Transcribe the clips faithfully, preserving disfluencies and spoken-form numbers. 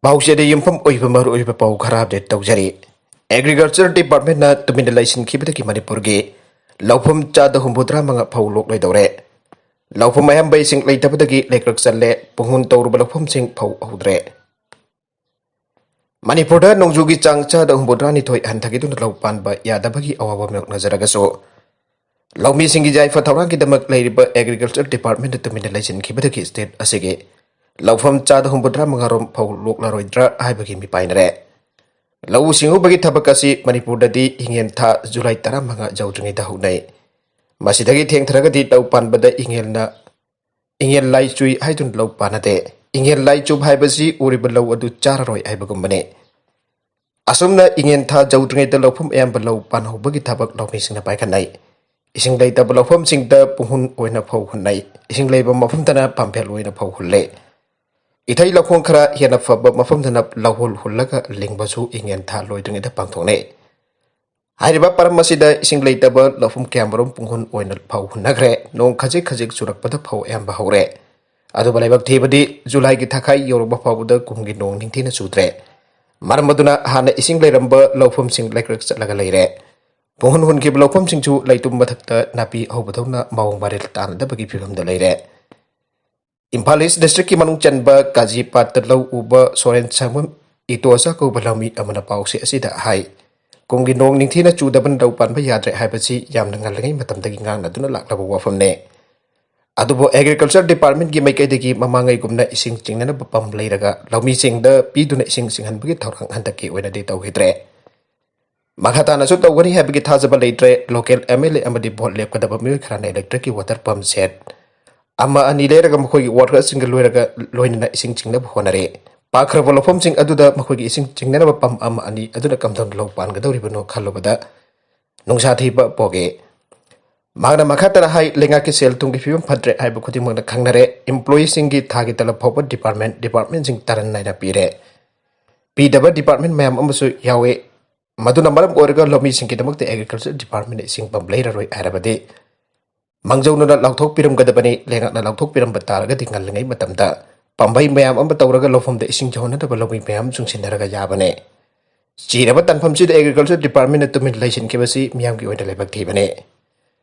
ꯄꯥꯎꯆꯦꯗ ꯌꯨꯝꯐꯝ ꯑꯣꯏꯕ ꯃꯔꯨꯑꯣꯏꯕ ꯄꯥꯎ ꯈꯔ ꯑꯞꯗꯦꯠ ꯇꯧꯖꯔꯤ꯫ ꯑꯦꯒ꯭ꯔꯤꯀꯜꯆꯔ ꯗꯤꯄꯥꯔꯠꯃꯦꯟꯅ ꯇꯨꯃꯤꯟꯅ ꯂꯩꯁꯤꯟꯈꯤꯕꯗꯒꯤ ꯃꯅꯤꯄꯨꯔꯒꯤ ꯂꯧꯐꯝ ꯆꯥꯗ ꯍꯨꯝꯐꯨꯇꯔꯥ ꯃꯉꯥ ꯐꯧ ꯂꯣꯛꯂꯣꯏꯗꯧꯔꯦ꯫ ꯂꯧꯐꯝ ꯑꯌꯥꯝꯕ ꯏꯁꯤꯡ ꯂꯩꯇꯕꯗꯒꯤ ꯂꯩꯀ꯭ꯔꯛ ꯆꯠꯂꯦ꯫ ꯄꯨꯡꯍꯨꯟ ꯇꯧꯔꯨꯕ ꯂꯧꯐꯝꯁꯤꯡ ꯐꯧ ꯍꯧꯗ꯭ꯔꯦ꯫ ꯃꯅꯤꯄꯨꯔꯗ ꯅꯣꯡꯖꯨꯒꯤ ꯆꯥꯡ ꯆꯥꯗ ꯍꯨꯝꯐꯨꯇꯔꯥꯅꯤꯊꯣꯏ ꯍꯟꯊꯈꯤꯗꯨꯅ ꯂꯧ ꯄꯥꯟꯕ ꯌꯥꯗꯕꯒꯤ ꯑꯋꯥꯕ ꯃꯥꯌꯣꯛꯅꯖꯔꯒꯁꯨ, ꯂꯧꯃꯤꯁꯤꯡꯒꯤ ꯌꯥꯏꯐ ꯊꯧꯔꯥꯡꯒꯤꯗꯃꯛ ꯂꯩꯔꯤꯕ ꯑꯦꯒ꯭ꯔꯤꯀꯜꯆꯔ ꯗꯤꯄꯥꯔꯠꯃꯦꯟꯗ ꯇꯨꯃꯤꯟꯅ ꯂꯩꯁꯤꯟꯈꯤꯕꯗꯒꯤ ꯁ꯭ꯇꯦꯠ ꯑꯁꯤꯒꯤ ꯂꯧꯐꯝ ꯆꯥꯗ ꯍꯨꯝꯐꯨꯇꯔꯥ ꯃꯉꯥꯔꯣꯝ ꯐꯧ ꯂꯣꯛꯂꯔꯣꯏꯗ꯭ꯔꯥ ꯍꯥꯏꯕꯒꯤ ꯃꯤꯄꯥꯏꯅꯔꯦ꯫ ꯂꯧꯎ ꯁꯤꯡꯎꯕꯒꯤ ꯊꯕꯛ ꯑꯁꯤ ꯃꯅꯤꯄꯨꯔꯗꯗꯤ ꯏꯉꯦꯟ ꯊꯥ ꯖꯨꯂꯥꯏ ꯇꯔꯥꯃꯉꯥ ꯌꯧꯗ꯭ꯔꯤꯉꯩꯗ ꯍꯧꯅꯩ꯫ ꯃꯁꯤꯗꯒꯤ ꯊꯦꯡꯊꯔꯒꯗꯤ ꯂꯧ ꯄꯥꯟꯕꯗ ꯏꯉꯦꯜꯅ, ꯏꯉꯦꯜ ꯂꯥꯏ ꯆꯨꯏ ꯍꯥꯏꯗꯨꯅ ꯂꯧ ꯄꯥꯟꯅꯗꯦ꯫ ꯏꯉꯦꯜ ꯂꯥꯏ ꯆꯨꯕ ꯍꯥꯏꯕꯁꯤ ꯎꯔꯤꯕ ꯂꯧ ꯑꯗꯨ ꯆꯥꯔꯔꯣꯏ ꯍꯥꯏꯕꯒꯨꯝꯕꯅꯤ꯫ ꯑꯁꯨꯝꯅ ꯏꯉꯦꯟ ꯊꯥ ꯌꯧꯗ꯭ꯔꯤꯉꯩꯗ ꯂꯧꯐꯝ ꯑꯌꯥꯝꯕ ꯂꯧ ꯄꯥꯟꯍꯧꯕꯒꯤ ꯊꯕꯛ ꯂꯧꯃꯤꯁꯤꯡꯅ ꯄꯥꯏꯈꯠꯅꯩ꯫ ꯏꯁꯤꯡ ꯂꯩꯇꯕ ꯂꯧꯐꯝꯁꯤꯡꯗ ꯄꯨꯡꯍꯨꯟ ꯑꯣꯏꯅ ꯐꯧ ꯍꯨꯟꯅꯩ꯫ ꯏꯁꯤꯡ ꯂꯩꯕ ꯃꯐꯝꯗꯅ ꯄꯥꯝꯐꯦꯜ ꯑꯣꯏꯅ ꯐꯧ ꯍꯨꯜꯂꯦ꯫ ꯏꯊꯩ ꯂꯧꯈꯣꯡ ꯈꯔ ꯍꯦꯟꯅ ꯐꯕ ꯃꯐꯝꯗꯅ ꯂꯧꯍꯣꯜ ꯍꯨꯜꯂꯒ ꯂꯤꯡꯕꯁꯨ ꯏꯉꯦꯟ ꯊꯥ ꯂꯣꯏꯗ꯭ꯔꯤꯉꯩꯗ ꯄꯥꯡꯊꯣꯛꯅꯩ꯫ ꯍꯥꯏꯔꯤꯕ ꯄꯔꯝ ꯑꯁꯤꯗ ꯏꯁꯤꯡ ꯂꯩꯇꯕ ꯂꯧꯐꯝ ꯀꯌꯥꯃꯔꯨꯝ ꯄꯨꯡꯍꯨꯟ ꯑꯣꯏꯅ ꯐꯧ ꯍꯨꯟꯅꯈ꯭ꯔꯦ꯫ ꯅꯣꯡ ꯈꯖꯤꯛ ꯈꯖꯤꯛ ꯆꯨꯔꯛꯄꯗ ꯐꯧ ꯑꯌꯥꯝꯕ ꯍꯧꯔꯦ꯫ ꯑꯗꯨꯕꯨ ꯂꯥꯏꯕꯛ ꯊꯤꯕꯗꯤ ꯖꯨꯂꯥꯏꯒꯤ ꯊꯥꯈꯥꯏ ꯌꯧꯔꯛꯄ ꯐꯥꯎꯕꯗ ꯀꯨꯝꯒꯤ ꯅꯣꯡ ꯅꯤꯡꯊꯤꯅ ꯆꯨꯗ꯭ꯔꯦ꯫ ꯃꯔꯝ ꯑꯗꯨꯅ ꯍꯥꯟꯅ ꯏꯁꯤꯡ ꯂꯩꯔꯝꯕ ꯂꯧꯐꯝꯁꯤꯡ ꯂꯩꯀ꯭ꯔꯛ ꯆꯠꯂꯒ ꯂꯩꯔꯦ꯫ ꯄꯨꯡꯍꯨꯟ ꯍꯨꯟꯈꯤꯕ ꯂꯧꯐꯝꯁꯤꯡꯁꯨ ꯂꯩꯇꯨꯝ ꯃꯊꯛꯇ ꯅꯥꯄꯤ ꯍꯧꯕꯗꯧꯅ ꯃꯑꯣꯡ ꯃꯔꯤꯜ ꯇꯥꯅꯗꯕꯒꯤ ꯐꯤꯕꯝꯗ ꯂꯩꯔꯦ꯫ ꯏꯝꯐꯥꯜ ꯏꯁ ꯗꯤꯁꯇ꯭ꯔꯤꯛꯀꯤ ꯃꯅꯨꯡ ꯆꯟꯕ ꯀꯥꯖꯤꯄꯥꯠꯇ ꯂꯧ ꯎꯕ ꯁꯣꯔꯦꯟ ꯁꯥꯡꯕꯝ ꯏꯇꯣꯆꯥ ꯀꯧꯕ ꯂꯧꯃꯤ ꯑꯃꯅ ꯄꯥꯎꯆꯦ ꯑꯁꯤꯗ ꯍꯥꯏ, ꯀꯨꯝꯒꯤ ꯅꯣꯡ ꯅꯤꯡꯊꯤꯅ ꯆꯨꯗꯕꯅ ꯂꯧ ꯄꯥꯟꯕ ꯌꯥꯗ꯭ꯔꯦ ꯍꯥꯏꯕꯁꯤ ꯌꯥꯝꯅ ꯉꯜꯂꯤꯉꯩ ꯃꯇꯝꯗꯒꯤ ꯉꯥꯡꯅꯗꯨꯅ ꯂꯥꯛꯂꯕ ꯋꯥꯐꯝꯅꯦ꯫ ꯑꯗꯨꯕꯨ ꯑꯦꯒ꯭ꯔꯤꯀꯜꯆꯔ ꯗꯤꯄꯥꯔꯠꯃꯦꯟꯒꯤ ꯃꯥꯏꯀꯩꯗꯒꯤ ꯃꯃꯥꯡꯉꯩꯒꯨꯝꯅ ꯏꯁꯤꯡ ꯆꯤꯡꯅꯅꯕ ꯄꯝ ꯂꯩꯔꯒ ꯂꯧꯃꯤꯁꯤꯡꯗ ꯄꯤꯗꯨꯅ ꯏꯁꯤꯡ ꯆꯤꯡꯍꯟꯕꯒꯤ ꯊꯧꯔꯥꯡ ꯍꯟꯗꯛꯀꯤ ꯑꯣꯏꯅꯗꯤ ꯇꯧꯈꯤꯗ꯭ꯔꯦ꯫ ꯃꯈꯥ ꯇꯥꯅꯁꯨ ꯇꯧꯒꯅꯤ ꯍꯥꯏꯕꯒꯤ ꯊꯥꯖꯕ ꯂꯩꯇ꯭ꯔꯦ꯫ ꯂꯣꯀꯦꯜ ꯑꯦꯝ ꯑꯦꯜ ꯑꯦ ꯑꯃꯗꯤ ꯚꯣꯠ ꯂꯦꯞꯀꯗꯕ ꯃꯤꯑꯣꯏ ꯈꯔꯅ ꯏꯂꯦꯛꯇ꯭ꯔꯤꯛꯀꯤ ꯋꯥꯇꯔ ꯄꯝ ꯁꯦꯠ ꯑꯃ ꯑꯅꯤ ꯂꯩꯔꯒ ꯃꯈꯣꯏꯒꯤ ꯋꯥꯔꯀꯔꯁꯤꯡꯒ ꯂꯣꯏꯔꯒ ꯂꯣꯏꯅꯅ ꯏꯁꯤꯡ ꯆꯤꯡꯅꯕ ꯍꯣꯠꯅꯔꯦ꯫ ꯄꯥꯛꯈ꯭ꯔꯕ ꯂꯧꯐꯝꯁꯤꯡ ꯑꯗꯨꯗ ꯃꯈꯣꯏꯒꯤ ꯏꯁꯤꯡ ꯆꯤꯡꯅꯅꯕ ꯄꯝ ꯑꯃ ꯑꯅꯤ ꯑꯗꯨꯅ ꯀꯝꯗꯧꯅ ꯂꯧ ꯄꯥꯟꯒꯗꯧꯔꯤꯕꯅꯣ ꯈꯜꯂꯨꯕꯗ ꯅꯨꯡꯁꯥ ꯊꯤꯕ ꯄꯣꯛꯏ꯫ ꯃꯍꯥꯛꯅ ꯃꯈꯥ ꯇꯥꯅ ꯍꯥꯏ, ꯂꯩꯉꯥꯛꯀꯤ ꯁꯦꯜ ꯊꯨꯝꯒꯤ ꯐꯤꯕꯝ ꯐꯠꯇ꯭ꯔꯦ ꯍꯥꯏꯕ ꯈꯨꯗꯤꯡꯃꯛꯅ ꯈꯪꯅꯔꯦ꯫ ꯏꯝꯄ꯭ꯂꯣꯌꯤꯁꯤꯡꯒꯤ ꯊꯥꯒꯤ ꯇꯂꯕ ꯐꯥꯎꯕ ꯗꯤꯄꯥꯔꯠꯃꯦꯟ ꯗꯤꯄꯥꯔꯠꯃꯦꯟꯁꯤꯡ ꯇꯔꯟ ꯅꯥꯏꯅ ꯄꯤꯔꯦ꯫ ꯄꯤꯗꯕ ꯗꯤꯄꯥꯔꯠꯃꯦꯟ ꯃꯌꯥꯝ ꯑꯃꯁꯨ ꯌꯥꯎꯏ꯫ ꯃꯗꯨꯅ ꯃꯔꯝ ꯑꯣꯏꯔꯒ ꯂꯧꯃꯤꯁꯤꯡꯒꯤꯗꯃꯛꯇ ꯑꯦꯒ꯭ꯔꯤꯀꯜꯆꯔ ꯗꯤꯄꯥꯔꯠꯃꯦꯟꯅ ꯏꯁꯤꯡ ꯄꯝ ꯂꯩꯔꯔꯣꯏ ꯍꯥꯏꯔꯕꯗꯤ ꯃꯥꯡꯖꯧꯅꯅ ꯂꯥꯎꯊꯣꯛꯄꯤꯔꯝꯒꯗꯕꯅꯤ꯫ ꯂꯩꯉꯥꯛꯅ ꯂꯥꯎꯊꯣꯛꯄꯤꯔꯝꯕ ꯇꯥꯔꯒꯗꯤ ꯉꯜꯂꯤꯉꯩ ꯃꯇꯝꯗ ꯄꯥꯝꯕꯩ ꯃꯌꯥꯝ ꯑꯃ ꯇꯧꯔꯒ ꯂꯧꯐꯝꯗ ꯏꯁꯤꯡ ꯌꯧꯍꯟꯅꯗꯕ ꯂꯧꯃꯤ ꯃꯌꯥꯝ ꯆꯨꯡꯁꯤꯟꯅꯔꯒ ꯌꯥꯕꯅꯦ꯫ ꯆꯤꯔꯕ ꯇꯥꯟꯐꯝꯁꯤꯗ Agriculture Department ꯇꯨꯃꯤꯟ ꯂꯩꯁꯤꯟꯈꯤꯕꯁꯤ ꯃꯤꯌꯥꯝꯒꯤ ꯑꯣꯏꯅ ꯂꯥꯏꯕꯛ ꯊꯤꯕꯅꯦ꯫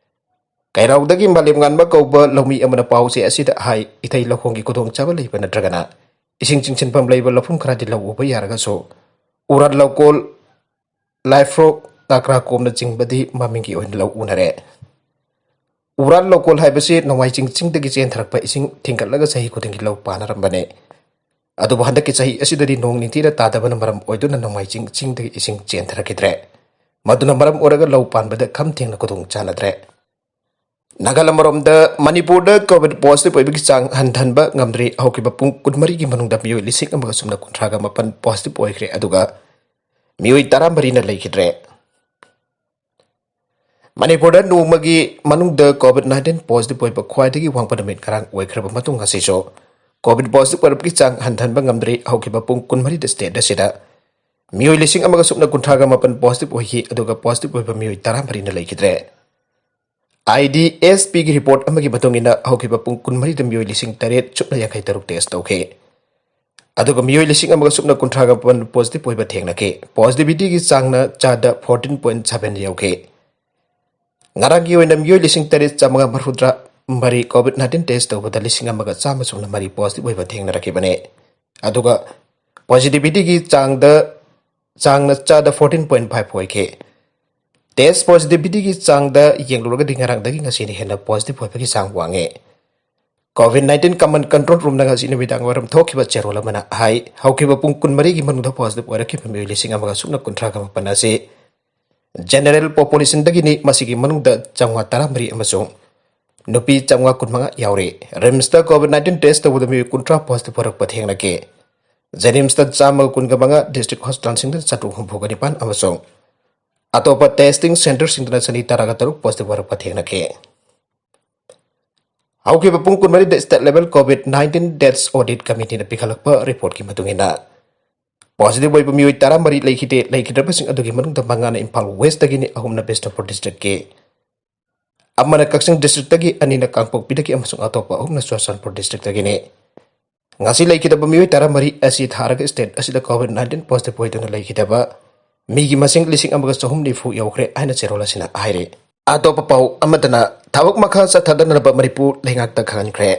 ꯀꯩꯔꯥꯎꯗꯒꯤ ꯃꯥꯂꯦꯝ ꯉꯥꯟꯕ ꯀꯧꯕ ꯂꯧꯃꯤ ꯑꯃꯅ ꯄꯥꯎꯆꯦ ꯑꯁꯤꯗ ꯍꯥꯏ, ꯏꯊꯩ ꯂꯧꯈꯣꯡꯒꯤ ꯈꯨꯗꯣꯡꯆꯥꯕ ꯂꯩꯕ ꯅꯠꯇ꯭ꯔꯒꯅ ꯏꯁꯤꯡ ꯆꯤꯡꯁꯤꯟꯐꯝ ꯂꯩꯕ ꯂꯧꯐꯝ ꯈꯔꯗꯤ ꯂꯧ ꯎꯕ ꯌꯥꯔꯒꯁꯨ ꯎꯔꯥꯠ ꯂꯧꯀꯣꯜ, ꯂꯥꯏꯐ꯭ꯔꯣꯛ, ꯇꯥꯀ꯭ꯔꯥ ꯀꯣꯝꯅꯆꯤꯡꯕꯗꯤ ꯃꯃꯤꯡꯒꯤ ꯑꯣꯏꯅ ꯂꯧ ꯎꯅꯔꯦ꯫ ꯎꯔꯥꯠ ꯂꯧꯀꯣꯜ ꯍꯥꯏꯕꯁꯤ ꯅꯣꯡꯃꯥꯏ ꯆꯤꯡ ꯆꯤꯡꯗꯒꯤ ꯆꯦꯟꯊꯔꯛꯄ ꯏꯁꯤꯡ ꯊꯤꯡꯒꯠꯂꯒ ꯆꯍꯤ ꯈꯨꯗꯤꯡꯒꯤ ꯂꯧ ꯄꯥꯅꯔꯝꯕꯅꯤ꯫ ꯑꯗꯨꯕꯨ ꯍꯟꯗꯛꯀꯤ ꯆꯍꯤ ꯑꯁꯤꯗꯗꯤ ꯅꯣꯡ ꯅꯤꯡꯊꯤꯅ ꯇꯥꯗꯕꯅ ꯃꯔꯝ ꯑꯣꯏꯗꯨꯅ ꯅꯣꯡꯃꯥꯏ ꯆꯤꯡ ꯆꯤꯡꯗꯒꯤ ꯏꯁꯤꯡ ꯆꯦꯟꯊꯔꯛꯈꯤꯗ꯭ꯔꯦ꯫ ꯃꯗꯨꯅ ꯃꯔꯝ ꯑꯣꯏꯔꯒ ꯂꯧ ꯄꯥꯟꯕꯗ ꯈꯝ ꯊꯦꯡꯅ ꯈꯨꯗꯣꯡ ꯆꯥꯅꯗ꯭ꯔꯦ꯫ ꯅꯥꯒꯥꯂꯝ ꯑꯃꯔꯣꯝꯗ ꯃꯅꯤꯄꯨꯔꯗ COVID positive ꯑꯣꯏꯕꯒꯤ ꯆꯥꯡ ꯍꯟꯊꯍꯟꯕ ꯉꯝꯗ꯭ꯔꯤ꯫ ꯍꯧꯈꯤꯕ ꯄꯨꯡ ꯀꯨꯟꯃꯔꯤꯒꯤ ꯃꯅꯨꯡꯗ ꯃꯤꯑꯣꯏ ꯂꯤꯁꯤꯡ ꯑꯃꯒ ꯁꯨꯞꯅ ꯀꯨꯟꯊ꯭ꯔꯥꯒ ꯃꯥꯄꯟ positive ꯑꯣꯏꯈ꯭ꯔꯦ, ꯑꯗꯨꯒ ꯃꯤꯑꯣꯏ ꯇꯔꯥꯃꯔꯤꯅ ꯂꯩꯈꯤꯗ꯭ꯔꯦ꯫ ꯃꯅꯤꯄꯨꯔꯗ ꯅꯣꯡꯃꯒꯤ ꯃꯅꯨꯡꯗ COVID nineteen positive ꯑꯣꯏꯕ ꯈ꯭ꯋꯥꯏꯗꯒꯤ ꯋꯥꯡꯕ ꯅꯨꯃꯤꯠ ꯉꯔꯥꯡ ꯑꯣꯏꯈ꯭ꯔꯕ ꯃꯇꯨꯡ ꯉꯁꯤꯁꯨ COVID positive ꯑꯣꯏꯔꯛꯄꯒꯤ ꯆꯥꯡ ꯍꯟꯊꯍꯟꯕ ꯉꯝꯗ꯭ꯔꯤ꯫ ꯍꯧꯈꯤꯕ ꯄꯨꯡ ꯀꯨꯟꯃꯔꯤꯗ state ꯑꯁꯤꯗ ꯃꯤꯑꯣꯏ ꯂꯤꯁꯤꯡ ꯑꯃꯒ ꯁꯨꯞꯅ ꯀꯨꯟꯊ꯭ꯔꯥꯒ ꯃꯥꯄꯟ positive ꯑꯣꯏꯈꯤ, ꯑꯗꯨꯒ positive ꯑꯣꯏꯕ ꯃꯤꯑꯣꯏ ꯇꯔꯥꯃꯔꯤꯅ ꯂꯩꯈꯤꯗ꯭ꯔꯦ꯫ IDSPꯒꯤ report ꯑꯃꯒꯤ ꯃꯇꯨꯡ ꯏꯟꯅ ꯍꯧꯈꯤꯕ ꯄꯨꯡ ꯀꯨꯟꯃꯔꯤꯗ ꯃꯤꯑꯣꯏ ꯂꯤꯁꯤꯡ ꯇꯔꯦꯠ ꯁꯨꯞꯅ ꯌꯥꯡꯈꯩ ꯇꯔꯨꯛ test ꯇꯧꯈꯤ, ꯑꯗꯨꯒ ꯃꯤꯑꯣꯏ ꯂꯤꯁꯤꯡ ꯑꯃꯒ ꯁꯨꯞꯅ ꯀꯨꯟꯊ꯭ꯔꯥꯒ ꯃꯥꯄꯟ positive ꯑꯣꯏꯕ ꯊꯦꯡꯅꯈꯤ꯫ Positivityꯒꯤ ꯆꯥꯡꯅ ꯆꯥꯗ fourteen point seven ꯌꯧꯈꯤ꯫ ꯉꯔꯥꯡꯒꯤ ꯑꯣꯏꯅ ꯃꯤꯑꯣꯏ ꯂꯤꯁꯤꯡ ꯇꯔꯦꯠ ꯆꯥꯝꯃꯉꯥ ꯃꯔꯤꯐꯨꯇꯔꯥ ꯃꯔꯤ COVID nineteen test ꯇꯧꯕꯗ ꯂꯤꯁꯤꯡ ꯑꯃꯒ ꯆꯥꯝꯃ ꯁꯨꯞꯅ ꯃꯔꯤ positive ꯑꯣꯏꯕ ꯊꯦꯡꯅꯔꯛꯈꯤꯕꯅꯤ꯫ ꯑꯗꯨꯒ positivityꯒꯤ ꯆꯥꯡꯗ, ꯆꯥꯡꯅ ꯆꯥꯗ fourteen point five ꯑꯣꯏꯈꯤ꯫ Test positivityꯒꯤ ꯆꯥꯡꯗ ꯌꯦꯡꯂꯨꯔꯒꯗꯤ ꯉꯔꯥꯡꯗꯒꯤ ꯉꯁꯤꯅ ꯍꯦꯟꯅ positive ꯑꯣꯏꯕꯒꯤ ꯆꯥꯡ ꯋꯥꯡꯉꯦ꯫ COVID nineteen Command Control Roomꯅ ꯉꯁꯤ ꯅꯨꯃꯤꯗꯥꯡ ꯋꯥꯏꯔꯝ ꯊꯣꯛꯈꯤꯕ ꯆꯦꯔꯣꯜ ꯑꯃꯅ ꯍꯥꯏ, ꯍꯧꯈꯤꯕ ꯄꯨꯡ ꯀꯨꯟꯃꯔꯤꯒꯤ ꯃꯅꯨꯡꯗ positive ꯑꯣꯏꯔꯛꯈꯤꯕ ꯃꯤꯑꯣꯏ ꯂꯤꯁꯤꯡ ꯑꯃꯒ ꯁꯨꯞꯅ ꯀꯨꯟꯊ꯭ꯔꯥꯒ ꯃꯥꯄꯟ ꯑꯁꯤ general populationꯗꯒꯤꯅꯤ꯫ ꯃꯁꯤꯒꯤ ꯃꯅꯨꯡꯗ ꯆꯥꯝꯃꯉꯥ ꯇꯔꯥꯃꯔꯤ ꯑꯃꯁꯨꯡ ꯅꯨꯄꯤ ꯆꯥꯝꯃꯉꯥ ꯀꯨꯟꯃꯉꯥ ꯌꯥꯎꯔꯤ꯫ RIMSꯇ COVID nineteen test ꯇꯧꯕꯗ ꯃꯤꯑꯣꯏ ꯀꯨꯟꯊ꯭ꯔꯥ positive ꯑꯣꯏꯔꯛꯄ ꯊꯦꯡꯅꯈꯤ꯫ JNIMSꯇ ꯆꯥꯝꯃꯒ ꯀꯨꯟꯒ ꯃꯉꯥ, district hospitalꯁꯤꯡꯗ ꯆꯥꯇ꯭ꯔꯨꯛ ꯍꯨꯝꯐꯨꯒ ꯅꯤꯄꯥꯟ ꯑꯃꯁꯨꯡ ꯑꯇꯣꯞꯄ testing centreꯁꯤꯡꯗꯅ ꯆꯅꯤ ꯇꯔꯥꯒ ꯇꯔꯨꯛ positive ꯑꯣꯏꯔꯛꯄ ꯊꯦꯡꯅꯈꯤ꯫ ꯍꯧꯈꯤꯕ ꯄꯨꯡ ꯀꯨꯟꯃꯔꯤꯗ state level COVID nineteen deaths audit committeeꯅ ꯄꯤꯈꯠꯂꯛꯄ reportꯀꯤ ꯃꯇꯨꯡ ꯏꯟꯅ, positive ꯑꯣꯏꯕ ꯃꯤꯑꯣꯏ ꯇꯔꯥꯃꯔꯤ ꯂꯩꯈꯤꯗꯦ꯫ ꯂꯩꯈꯤꯗ꯭ꯔꯕꯁꯤꯡ ꯑꯗꯨꯒꯤ ꯃꯅꯨꯡꯗ ꯃꯉꯥꯅ ꯏꯝꯐꯥꯜ Westꯇꯒꯤꯅꯤ, ꯑꯍꯨꯝꯅ ꯕꯤꯁꯅꯨꯄꯨꯔ districtꯀꯤ, ꯑꯃꯅ ꯀꯛꯆꯤꯡ districtꯇꯒꯤ, ꯑꯅꯤꯅ ꯀꯥꯡꯄꯣꯛꯄꯤꯗꯒꯤ ꯑꯃꯁꯨꯡ ꯑꯇꯣꯞꯄ ꯑꯍꯨꯝꯅ ꯆꯨꯔꯆꯥꯟꯄꯨꯔ districtꯇꯒꯤꯅꯤ꯫ ꯉꯁꯤ ꯂꯩꯈꯤꯗꯕ ꯃꯤꯑꯣꯏ ꯇꯔꯥꯃꯔꯤ ꯑꯁꯤ ꯊꯥꯔꯒ state ꯑꯁꯤꯗ COVID nineteen positive ꯑꯣꯏꯗꯨꯅ ꯂꯩꯈꯤꯗꯕ ꯃꯤꯒꯤ ꯃꯁꯤꯡ ꯂꯤꯁꯤꯡ ꯑꯃꯒ ꯆꯍꯨꯝ ꯅꯤꯐꯨ ꯌꯧꯈ꯭ꯔꯦ ꯍꯥꯏꯅ ꯆꯦꯔꯣꯜ ꯑꯁꯤꯅ ꯍꯥꯏꯔꯤ꯫ ꯑꯇꯣꯞꯄ ꯄꯥꯎ ꯑꯃꯗꯅ, ꯊꯕꯛ ꯃꯈꯥ ꯆꯠꯊꯗꯅꯕ ꯃꯅꯤꯄꯨꯔ ꯂꯩꯉꯥꯛꯇ ꯈꯪꯍꯟꯈ꯭ꯔꯦ꯫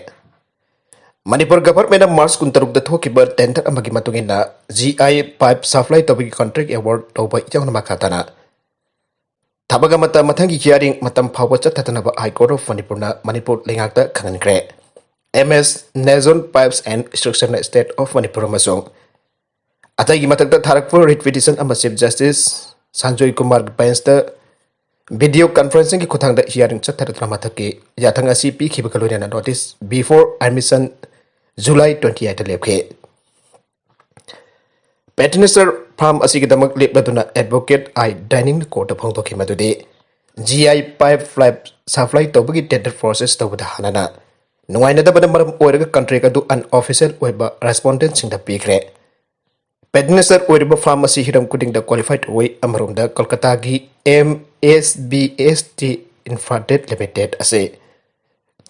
ꯃꯅꯤꯄꯨꯔ ꯒꯚꯔꯟꯃꯦꯟꯠꯅ ꯃꯥꯔꯆ ꯀꯨꯟꯇꯔꯨꯛꯇ ꯊꯣꯛꯈꯤꯕ tender ꯑꯃꯒꯤ ꯃꯇꯨꯡ ꯏꯟꯅ, GI pipe supply ꯇꯧꯕꯒꯤ contract award ꯇꯧꯕ ꯌꯥꯎꯅ ꯃꯈꯥ ꯇꯥꯅ ꯊꯕꯛ ꯑꯃꯠꯇ ꯃꯊꯪꯒꯤ hearing ꯃꯇꯝ ꯐꯥꯎꯕ ꯆꯠꯊꯗꯅꯕ High Court of ꯃꯅꯤꯄꯨꯔꯅ Manipur ꯂꯩꯉꯥꯛꯇ ꯈꯪꯍꯟꯈ꯭ꯔꯦ꯫ MS Nazon Pipes and Structureꯅ State of Manipur ꯑꯃꯁꯨꯡ ꯑꯇꯩꯒꯤ ꯃꯊꯛꯇ ꯊꯥꯔꯛꯄ writ petition ꯑꯃ Chief Justice ꯁꯟꯖꯣꯏ ꯀꯨꯃꯥꯔꯒꯤ benchꯇ video conferencingꯒꯤ ꯈꯨꯠꯊꯥꯡꯗ hearing ꯆꯠꯊꯔꯗꯨꯅ ꯃꯊꯛꯀꯤ ꯌꯥꯊꯪ ꯑꯁꯤ ꯄꯤꯈꯤꯕꯒ ꯂꯣꯏꯅꯅ notice before admission July twenty eight ꯂꯦꯞꯈꯤ꯫ Petitioner firm ꯑꯁꯤꯒꯤꯗꯃꯛ ꯂꯦꯞꯂꯗꯨꯅ advocate I Dining courtꯇ ꯐꯣꯡꯗꯣꯛꯈꯤ ꯃꯗꯨꯗꯤ, GI pipe supply ꯇꯧꯕꯒꯤ tender process ꯇꯧꯕꯗ ꯍꯥꯟꯅꯅ ꯅꯨꯡꯉꯥꯏꯅꯗꯕꯅ ꯃꯔꯝ ꯑꯣꯏꯔꯒ contract ꯑꯗꯨ unofficial ꯑꯣꯏꯕ respondentꯁꯤꯡꯗ ꯄꯤꯈ꯭ꯔꯦ꯫ Petitioner ꯑꯣꯏꯔꯤꯕ firm ꯑꯁꯤ ꯍꯤꯔꯝ ꯈꯨꯗꯤꯡꯗ qualified ꯑꯣꯏ꯫ ꯑꯃꯔꯣꯝꯗ ꯀꯣꯜꯀꯇꯥꯒꯤ MSBST Infrared Limited ꯑꯁꯤ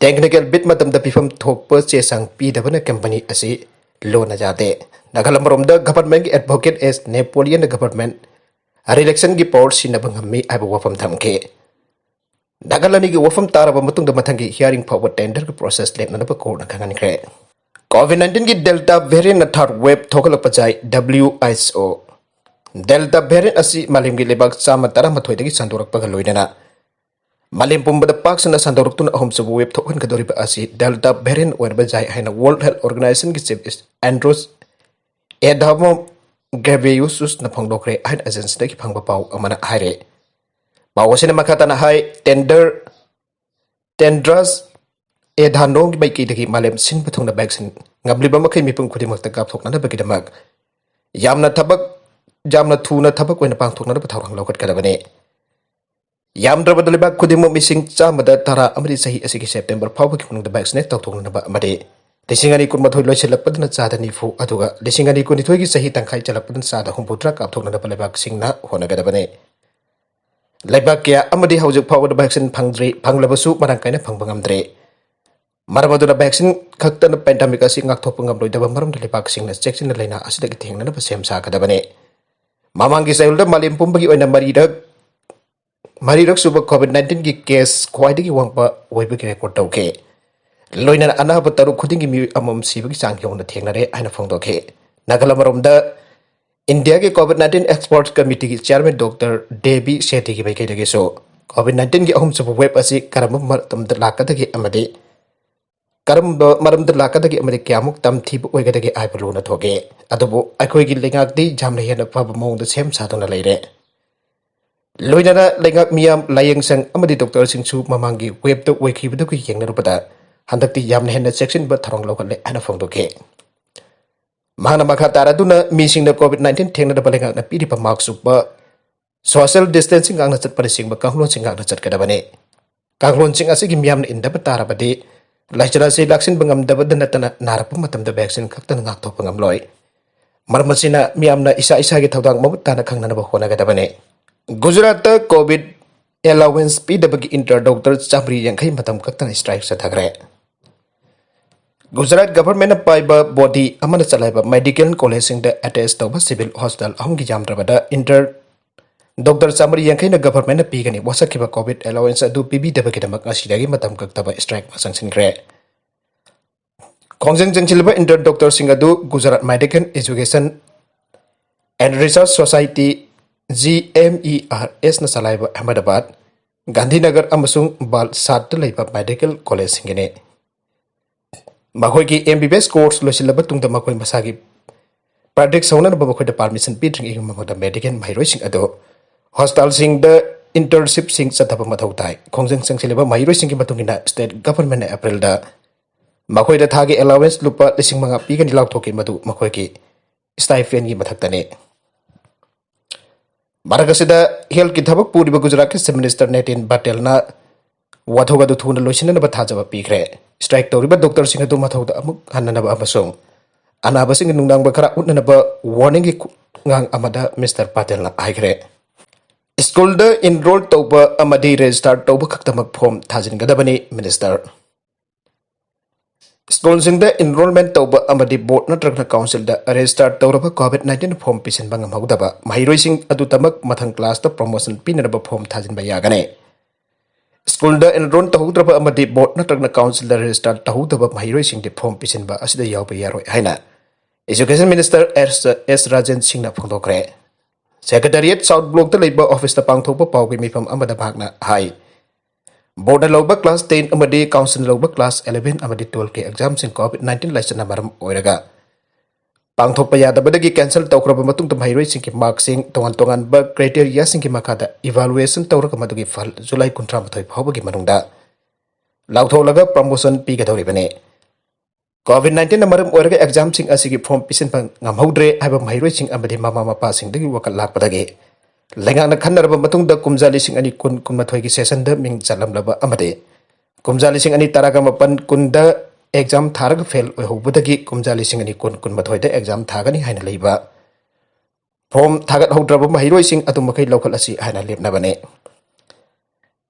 technical bid ꯃꯇꯝꯗ ꯄꯤꯐꯝ ꯊꯣꯛꯄ ꯆꯦ ꯆꯥꯡ ꯄꯤꯗꯕꯅ company ꯑꯁꯤ ꯂꯣꯟꯅ ꯌꯥꯗꯦ꯫ ꯅꯥꯀꯜ ꯑꯃꯔꯣꯝꯗ governmentꯀꯤ advocate S Napoleonꯅ government electionꯒꯤ power ꯁꯤꯖꯤꯟꯅꯕ ꯉꯝꯃꯤ ꯍꯥꯏꯕ ꯋꯥꯐꯝ ꯊꯝꯈꯤ꯫ ꯅꯥꯀꯜ ꯑꯅꯤꯒꯤ ꯋꯥꯐꯝ ꯇꯥꯔꯕ ꯃꯇꯨꯡꯗ ꯃꯊꯪꯒꯤ hearing ꯐꯥꯎꯕ tenderꯒꯤ process ꯂꯦꯞꯅꯅꯕ courtꯅ ꯈꯪꯍꯟꯈ꯭ꯔꯦ꯫ COVID nineteenꯒꯤ Delta variantꯅ third wave ꯊꯣꯛꯍꯜꯂꯛꯄ ꯆꯥꯏ꯫ WHO Delta variant ꯑꯁꯤ ꯃꯥꯂꯦꯝꯒꯤ ꯂꯩꯕꯥꯛ ꯆꯥꯝꯃ ꯇꯔꯥꯃꯥꯊꯣꯏꯗꯒꯤ ꯁꯟꯗꯣꯔꯛꯄꯒ ꯂꯣꯏꯅꯅ ꯃꯥꯂꯦꯝ ꯄꯨꯝꯕꯗ ꯄꯥꯛ ꯁꯟꯅ ꯁꯟꯗꯣꯔꯛꯇꯨꯅ ꯑꯍꯨꯝꯁꯨꯕ wave ꯊꯣꯛꯍꯟꯒꯗꯧꯔꯤꯕ ꯑꯁꯤ Delta variant ꯑꯣꯏꯔꯕ ꯌꯥꯏ ꯍꯥꯏꯅ World Health Organizationꯒꯤ chief Andros Adhanom Ghebreyesusꯅ ꯐꯣꯡꯗꯣꯛꯈ꯭ꯔꯦ ꯍꯥꯏꯅ agencyꯗꯒꯤ ꯐꯪꯕ ꯄꯥꯎ ꯑꯃꯅ ꯍꯥꯏꯔꯦ꯫ ꯄꯥꯎ ꯑꯁꯤꯅ ꯃꯈꯥ ꯇꯥꯅ ꯍꯥꯏ, tender Tedros Adhanomꯒꯤ ꯃꯥꯏꯀꯩꯗꯒꯤ ꯃꯥꯂꯦꯝ ꯁꯤꯟꯕ ꯊꯨꯡꯅ vaccine ꯉꯝꯂꯤꯕ ꯃꯈꯩ ꯃꯤꯄꯨꯝ ꯈꯨꯗꯤꯡꯃꯛꯇ ꯀꯥꯞꯊꯣꯛꯅꯅꯕꯒꯤꯗꯃꯛ ꯌꯥꯝꯅ ꯊꯕꯛ, ꯌꯥꯝꯅ ꯊꯨꯅ ꯊꯕꯛ ꯑꯣꯏꯅ ꯄꯥꯡꯊꯣꯛꯅꯅꯕ ꯊꯧꯔꯥꯡ ꯂꯧꯈꯠꯀꯗꯕꯅꯤ꯫ ꯌꯥꯝꯗ꯭ꯔꯕꯗ ꯂꯩꯕꯥꯛ ꯈꯨꯗꯤꯡꯃꯛ ꯃꯤꯁꯤꯡ ꯆꯥꯝꯃꯗ ꯇꯔꯥ ꯑꯃꯗꯤ ꯆꯍꯤ ꯑꯁꯤꯒꯤ September ꯐꯥꯎꯕꯒꯤ ꯃꯅꯨꯡꯗ vaccinate ꯇꯧꯊꯣꯛꯅꯅꯕ ꯑꯃꯗꯤ ꯂꯤꯁꯤꯡ ꯑꯅꯤ ꯀꯨꯟꯃꯥꯊꯣꯏ ꯂꯣꯏꯁꯤꯜꯂꯛꯄꯗꯅ ꯆꯥꯗ ꯅꯤꯐꯨ ꯑꯗꯨꯒ ꯂꯤꯁꯤꯡ ꯑꯅꯤ ꯀꯨꯟꯅꯤꯊꯣꯏꯒꯤ ꯆꯍꯤ ꯇꯪꯈꯥꯏ ꯆꯜꯂꯛꯄꯗꯅ ꯆꯥꯗ ꯍꯨꯝꯐꯨꯇꯔꯥ ꯀꯥꯞꯊꯣꯛꯅꯅꯕ ꯂꯩꯕꯥꯛꯁꯤꯡꯅ ꯍꯣꯠꯅꯒꯗꯕꯅꯤ꯫ ꯂꯩꯕꯥꯛ ꯀꯌꯥ ꯑꯃꯗꯤ ꯍꯧꯖꯤꯛ ꯐꯥꯎꯕꯗ vaccine ꯐꯪꯗ꯭ꯔꯤ, ꯐꯪꯂꯕꯁꯨ ꯃꯔꯥꯡ ꯀꯥꯏꯅ ꯐꯪꯕ ꯉꯝꯗ꯭ꯔꯤ꯫ ꯃꯔꯝ ꯑꯗꯨꯅ vaccine ꯈꯛꯇꯅ pandemic ꯑꯁꯤ ꯉꯥꯛꯊꯣꯛꯄ ꯉꯝꯂꯣꯏꯗꯕ ꯃꯔꯝꯗ ꯂꯩꯕꯥꯛꯁꯤꯡꯅ ꯆꯦꯛꯁꯤꯟꯅ ꯂꯩꯅꯥ ꯑꯁꯤꯗꯒꯤ ꯊꯦꯡꯅꯅꯕ ꯁꯦꯝ ꯁꯥꯒꯗꯕꯅꯤ꯫ ꯃꯃꯥꯡꯒꯤ ꯆꯌꯣꯜꯗ ꯃꯥꯂꯦꯝ ꯄꯨꯝꯕꯒꯤ ꯑꯣꯏꯅ ꯃꯔꯤꯔꯛ ꯃꯔꯤꯔꯛ ꯁꯨꯕ COVID nineteenꯒꯤ case ꯈ꯭ꯋꯥꯏꯗꯒꯤ ꯋꯥꯡꯕ ꯑꯣꯏꯕꯒꯤ record ꯇꯧꯈꯤ꯫ ꯂꯣꯏꯅꯅ ꯑꯅꯥꯕ ꯇꯔꯨꯛ ꯈꯨꯗꯤꯡꯒꯤ ꯃꯤꯑꯣꯏ ꯑꯃꯃꯝ ꯁꯤꯕꯒꯤ ꯆꯥꯡ ꯌꯧꯅ ꯊꯦꯡꯅꯔꯦ ꯍꯥꯏꯅ ꯐꯣꯡꯗꯣꯛꯈꯤ꯫ ꯅꯥꯒꯥꯂꯦꯟ ꯃꯔꯣꯝꯗ ꯏꯟꯗꯤꯌꯥꯒꯤ COVID nineteen expert committeeꯒꯤ chairman Doctor Devi Shettyꯒꯤ ꯃꯥꯏꯀꯩꯗꯒꯤꯁꯨ COVID nineteenꯒꯤ ꯑꯍꯨꯝꯁꯨꯕ wave ꯑꯁꯤ ꯀꯔꯝꯕ ꯃꯇꯝꯗ ꯂꯥꯛꯀꯗꯒꯦ ꯑꯃꯗꯤ ꯀꯔꯝꯕ ꯃꯔꯝꯗ ꯂꯥꯛꯀꯗꯒꯦ ꯑꯃꯗꯤ ꯀꯌꯥꯃꯨꯛ ꯇꯝꯊꯤꯕ ꯑꯣꯏꯒꯗꯒꯦ ꯍꯥꯏꯕ ꯂꯨꯅ ꯊꯣꯛꯏ꯫ ꯑꯗꯨꯕꯨ ꯑꯩꯈꯣꯏꯒꯤ ꯂꯩꯉꯥꯛꯇꯤ ꯌꯥꯝꯅ ꯍꯦꯟꯅ ꯐꯕ ꯃꯑꯣꯡꯗ ꯁꯦꯝ ꯁꯥꯗꯨꯅ ꯂꯩꯔꯦ꯫ ꯂꯣꯏꯅꯅ ꯂꯩꯉꯥꯛ ꯃꯤꯌꯥꯝ, ꯂꯥꯏꯌꯦꯡ ꯁꯪ ꯑꯃꯗꯤ doctorꯁꯤꯡꯁꯨ ꯃꯃꯥꯡꯒꯤ waveꯇ ꯑꯣꯏꯈꯤꯕꯗꯨꯒ ꯌꯦꯡꯅꯔꯨꯕꯗ ꯍꯟꯗꯛꯇꯤ ꯌꯥꯝꯅ ꯍꯦꯟꯅ ꯆꯦꯛꯁꯤꯟꯕ ꯊꯧꯔꯥꯡ ꯂꯧꯈꯠꯂꯦ ꯍꯥꯏꯅ ꯐꯣꯡꯗꯣꯛꯈꯤ꯫ ꯃꯍꯥꯛꯅ ꯃꯈꯥ ꯇꯥꯔꯗꯨꯅ ꯃꯤꯁꯤꯡꯅ COVID nineteen ꯊꯦꯡꯅꯅꯕ ꯂꯩꯉꯥꯛꯅ ꯄꯤꯔꯤꯕ mask ꯎꯞꯄ, social distancing ꯉꯥꯛꯅ ꯆꯠꯄꯅꯆꯤꯡꯕ ꯀꯥꯡꯂꯣꯟꯁꯤꯡ ꯉꯥꯛꯅ ꯆꯠꯀꯗꯕꯅꯤ꯫ ꯀꯥꯡꯂꯣꯟꯁꯤꯡ ꯑꯁꯤꯒꯤ ꯃꯤꯌꯥꯝꯅ ꯏꯟꯗꯕ ꯇꯥꯔꯕꯗꯤ ꯂꯥꯏꯆꯠ ꯑꯁꯤ ꯂꯥꯛꯁꯤꯟꯕ ꯉꯝꯗꯕꯗ ꯅꯠꯇꯅ ꯅꯥꯔꯛꯄ ꯃꯇꯝꯗ vaccine ꯈꯛꯇꯅ ꯉꯥꯛꯊꯣꯛꯄ ꯉꯝꯂꯣꯏ꯫ ꯃꯔꯝ ꯑꯁꯤꯅ ꯃꯤꯌꯥꯝꯅ ꯏꯁꯥ ꯏꯁꯥꯒꯤ ꯊꯧꯗꯥꯡ ꯃꯃꯨꯠ ꯇꯥꯅ ꯈꯪꯅꯅꯕ ꯍꯣꯠꯅꯒꯗꯕꯅꯤ꯫ ꯒꯨꯖꯔꯥꯠꯇ COVID allowance ꯄꯤꯗꯕꯒꯤ inter doctor ꯆꯥꯃꯔꯤ ꯌꯥꯡꯈꯩ ꯃꯇꯝ ꯈꯛꯇꯅ strike ꯆꯠꯊꯈ꯭ꯔꯦ꯫ ꯒꯨꯖꯔꯥꯠ governmentꯅ ꯄꯥꯏꯕ body ꯑꯃꯅ ꯆꯂꯥꯏꯕ medical collegeꯁꯤꯡꯗ attach ꯇꯧꯕ civil hospital ꯑꯍꯨꯝꯒꯤ ꯌꯥꯝꯗ꯭ꯔꯕꯗ inter doctor ꯆꯥꯃꯔꯤ ꯌꯥꯡꯈꯩꯅ governmentꯅ ꯄꯤꯒꯅꯤ ꯋꯥꯁꯛꯈꯤꯕ COVID allowance ꯑꯗꯨ ꯄꯤꯕꯤꯗꯕꯒꯤꯗꯃꯛ ꯉꯁꯤꯗꯒꯤ ꯃꯇꯝ ꯀꯛꯇꯕ strike ꯆꯪꯁꯤꯟꯈ꯭ꯔꯦ꯫ ꯈꯣꯡꯖꯪ ꯆꯪꯁꯤꯜꯂꯤꯕ inter doctorꯁꯤꯡ ꯑꯗꯨ Gujarat Medical Education and Research Society, GMERSꯅ ꯆꯂꯥꯏꯕ ꯑꯍꯃꯗꯥꯕꯥꯗ, ꯒꯥꯟꯙꯤꯅꯒꯔ ꯑꯃꯁꯨꯡ ꯕꯥꯜꯁꯥꯗꯇ ꯂꯩꯕ medical collegeꯁꯤꯡꯒꯤꯅꯤ꯫ ꯃꯈꯣꯏꯒꯤ MBBS course ꯂꯣꯏꯁꯤꯜꯂꯕ ꯇꯨꯡꯗ ꯃꯈꯣꯏ ꯃꯁꯥꯒꯤ verdict ꯁꯧꯅꯅꯕ ꯃꯈꯣꯏꯗ permission ꯄꯤꯗ꯭ꯔꯤꯉꯩꯒꯤ ꯃꯃꯥꯡꯗ medical ꯃꯍꯩꯔꯣꯏꯁꯤꯡ ꯑꯗꯨ hospitalꯁꯤꯡꯗ internshipꯁꯤꯡ ꯆꯠꯊꯕ ꯃꯊꯧ ꯇꯥꯏ꯫ ꯈꯣꯡꯖꯪ ꯆꯪꯁꯤꯜꯂꯤꯕ ꯃꯍꯩꯔꯣꯏꯁꯤꯡꯒꯤ ꯃꯇꯨꯡ ꯏꯟꯅ state governmentꯅ Aprilꯗ ꯃꯈꯣꯏꯗ ꯊꯥꯒꯤ allowance ꯂꯨꯄꯥ ꯂꯤꯁꯤꯡ ꯃꯉꯥ ꯄꯤꯒꯅꯤ ꯂꯥꯎꯊꯣꯛꯈꯤ, ꯃꯗꯨ ꯃꯈꯣꯏꯒꯤ stipendꯒꯤ ꯃꯊꯛꯇꯅꯤ꯫ ꯃꯔꯛ ꯑꯁꯤꯗ healthꯀꯤ ꯊꯕꯛ ꯄꯨꯔꯤꯕ ꯒꯨꯖꯔꯥꯠꯀꯤ Chief Minister ꯅꯤꯇꯤꯟ ꯄꯇꯦꯜꯅ ꯋꯥꯊꯣꯛ ꯑꯗꯨ ꯊꯨꯅ ꯂꯣꯏꯁꯤꯟꯅꯅꯕ ꯊꯥꯖꯕ ꯄꯤꯈ꯭ꯔꯦ꯫ Strike ꯇꯧꯔꯤꯕ doctorꯁꯤꯡ ꯑꯗꯨ ꯃꯊꯧꯗ ꯑꯃꯨꯛ ꯍꯟꯅꯅꯕ ꯑꯃꯁꯨꯡ ꯑꯅꯥꯕꯁꯤꯡꯒꯤ ꯅꯨꯡꯅꯥꯡꯕ ꯈꯔ ꯎꯠꯅꯅꯕ warningꯒꯤ ꯈꯨꯉꯥꯡ ꯑꯃꯗ Mister ꯄꯇꯦꯜꯅ ꯍꯥꯏꯈ꯭ꯔꯦ꯫ ꯁ꯭ꯀꯨꯜꯗ enroll ꯇꯧꯕ ꯑꯃꯗꯤ register ꯇꯧꯕ ꯈꯛꯇꯃꯛ form ꯊꯥꯖꯤꯟꯒꯗꯕꯅꯤ, Minister꯫ ꯁ꯭ꯀꯨꯜꯁꯤꯡꯗ ꯏꯟꯔꯣꯜꯃꯦꯟ ꯇꯧꯕ ꯑꯃꯗꯤ ꯕꯣꯔꯗ ꯅꯠꯇ꯭ꯔꯒꯅ ꯀꯥꯎꯟꯁꯤꯜꯗ ꯔꯦꯖꯤꯁꯇꯥꯔ ꯇꯧꯔꯕ ꯀꯣꯚꯤꯗ ꯅꯥꯏꯟꯇꯤꯟ ꯐꯣꯔꯝ ꯄꯤꯁꯤꯟꯕ ꯉꯝꯍꯧꯗꯕ ꯃꯍꯩꯔꯣꯏꯁꯤꯡ ꯑꯗꯨꯗꯃꯛ ꯃꯊꯪ ꯀ꯭ꯂꯥꯁꯇ ꯄ꯭ꯔꯣꯃꯣꯁꯟ ꯄꯤꯅꯅꯕ ꯐꯣꯔꯝ ꯊꯥꯖꯤꯟꯕ ꯌꯥꯒꯅꯤ꯫ ꯁ꯭ꯀꯨꯜꯗ ꯏꯟꯔꯣꯜ ꯇꯧꯍꯧꯗ꯭ꯔꯕ ꯑꯃꯗꯤ ꯕꯣꯔꯗ ꯅꯠꯇ꯭ꯔꯒꯅ ꯀꯥꯎꯟꯁꯤꯜꯗ ꯔꯦꯖꯤꯁꯇꯥꯔ ꯇꯧꯍꯧꯗꯕ ꯃꯍꯩꯔꯣꯏꯁꯤꯡꯗꯤ ꯐꯣꯔꯝ ꯄꯤꯁꯤꯟꯕ ꯑꯁꯤꯗ ꯌꯥꯎꯕ ꯌꯥꯔꯣꯏ ꯍꯥꯏꯅ ꯏꯖꯨꯀꯦꯁꯟ ꯃꯤꯅꯤꯁꯇꯔ ꯑꯦꯁ ꯑꯦꯁ ꯔꯥꯖꯦꯟ ꯁꯤꯡꯅ ꯐꯣꯡꯗꯣꯛꯈ꯭ꯔꯦ꯫ ꯁꯦꯀ꯭ꯔꯦꯇꯔꯤꯌꯦꯠ ꯁꯥꯎꯠ ꯕ꯭ꯂꯣꯛꯇ ꯂꯩꯕ ꯑꯣꯐꯤꯁꯇ ꯄꯥꯡꯊꯣꯛꯄ ꯄꯥꯎꯒꯤ ꯃꯤꯐꯝ ꯑꯃꯗ ꯃꯍꯥꯛꯅ ꯍꯥꯏ, ꯕꯣꯔꯗꯅ ꯂꯧꯕ ꯀ꯭ꯂꯥꯁ ꯇꯦꯟ ꯑꯃꯗꯤ ꯀꯥꯎꯟꯁꯤꯜꯅ ꯂꯧꯕ ꯀ꯭ꯂꯥꯁ ꯏꯂꯦꯚꯦꯟ ꯑꯃꯗꯤ ꯇꯨꯋꯦꯜꯐꯀꯤ ꯑꯦꯛꯖꯥꯝꯁꯤꯡ ꯀꯣꯚꯤꯗ ꯅꯥꯏꯟꯇꯤꯟ ꯂꯥꯏꯆꯠꯅ ꯃꯔꯝ ꯑꯣꯏꯔꯒ ꯄꯥꯡꯊꯣꯛꯄ ꯌꯥꯗꯕꯗꯒꯤ ꯀꯦꯟꯁꯦꯜ ꯇꯧꯈ꯭ꯔꯕ ꯃꯇꯨꯡꯗ ꯃꯍꯩꯔꯣꯏꯁꯤꯡꯒꯤ ꯃꯥꯔꯛꯁꯤꯡ ꯇꯣꯉꯥꯟ ꯇꯣꯉꯥꯟꯕ ꯀ꯭ꯔꯥꯏꯇꯦꯔꯤꯌꯥꯁꯤꯡꯒꯤ ꯃꯈꯥꯗ ꯏꯚꯥꯂꯨꯑꯦꯁꯟ ꯇꯧꯔꯒ ꯃꯗꯨꯒꯤ ꯐꯜ ꯖꯨꯂꯥꯏ ꯀꯨꯟꯊ꯭ꯔꯥ ꯃꯥꯊꯣꯏ ꯐꯥꯎꯕꯒꯤ ꯃꯅꯨꯡꯗ ꯂꯥꯎꯊꯣꯛꯂꯒ ꯄ꯭ꯔꯃꯣꯁꯟ ꯄꯤꯒꯗꯧꯔꯤꯕꯅꯤ꯫ ꯀꯣꯚꯤꯗ ꯅꯥꯏꯟꯇꯤꯟꯅ ꯃꯔꯝ ꯑꯣꯏꯔꯒ ꯑꯦꯛꯖꯥꯝꯁꯤꯡ ꯑꯁꯤꯒꯤ ꯐꯣꯔꯝ ꯄꯤꯁꯤꯟꯕ ꯉꯝꯍꯧꯗ꯭ꯔꯦ ꯍꯥꯏꯕ ꯃꯍꯩꯔꯣꯏꯁꯤꯡ ꯑꯃꯗꯤ ꯃꯃꯥ ꯃꯄꯥꯁꯤꯡꯗꯒꯤ ꯋꯥꯀꯠ ꯂꯥꯛꯄꯗꯒꯤ ꯂꯩꯉꯥꯛꯅ ꯈꯟꯅꯔꯕ ꯃꯇꯨꯡꯗ ꯀꯨꯝꯖꯥ ꯂꯤꯁꯤꯡ ꯑꯅꯤ ꯀꯨꯟ ꯀꯨꯟꯃꯥꯊꯣꯏꯒꯤ ꯁꯦꯁꯟꯗ ꯃꯤꯡ ꯆꯜꯂꯝꯂꯕ ꯑꯃꯗꯤ ꯀꯨꯝꯖꯥ ꯂꯤꯁꯤꯡ ꯑꯅꯤ ꯇꯔꯥꯒ ꯃꯥꯄꯟ ꯀꯨꯟꯗ ꯑꯦꯛꯖꯥꯝ ꯊꯥꯔꯒ ꯐꯦꯜ ꯑꯣꯏꯍꯧꯕꯗꯒꯤ ꯀꯨꯝꯖꯥ ꯂꯤꯁꯤꯡ ꯑꯅꯤ ꯀꯨꯟ ꯀꯨꯟꯃꯥꯊꯣꯏꯗ ꯑꯦꯛꯖꯥꯝ ꯊꯥꯒꯅꯤ ꯍꯥꯏꯅ ꯂꯩꯕ ꯐꯣꯔꯝ ꯊꯥꯒꯠꯍꯧꯗ꯭ꯔꯕ ꯃꯍꯩꯔꯣꯏꯁꯤꯡ ꯑꯗꯨꯃꯈꯩ ꯂꯧꯈꯠꯂꯁꯤ ꯍꯥꯏꯅ ꯂꯦꯞꯅꯕꯅꯤ꯫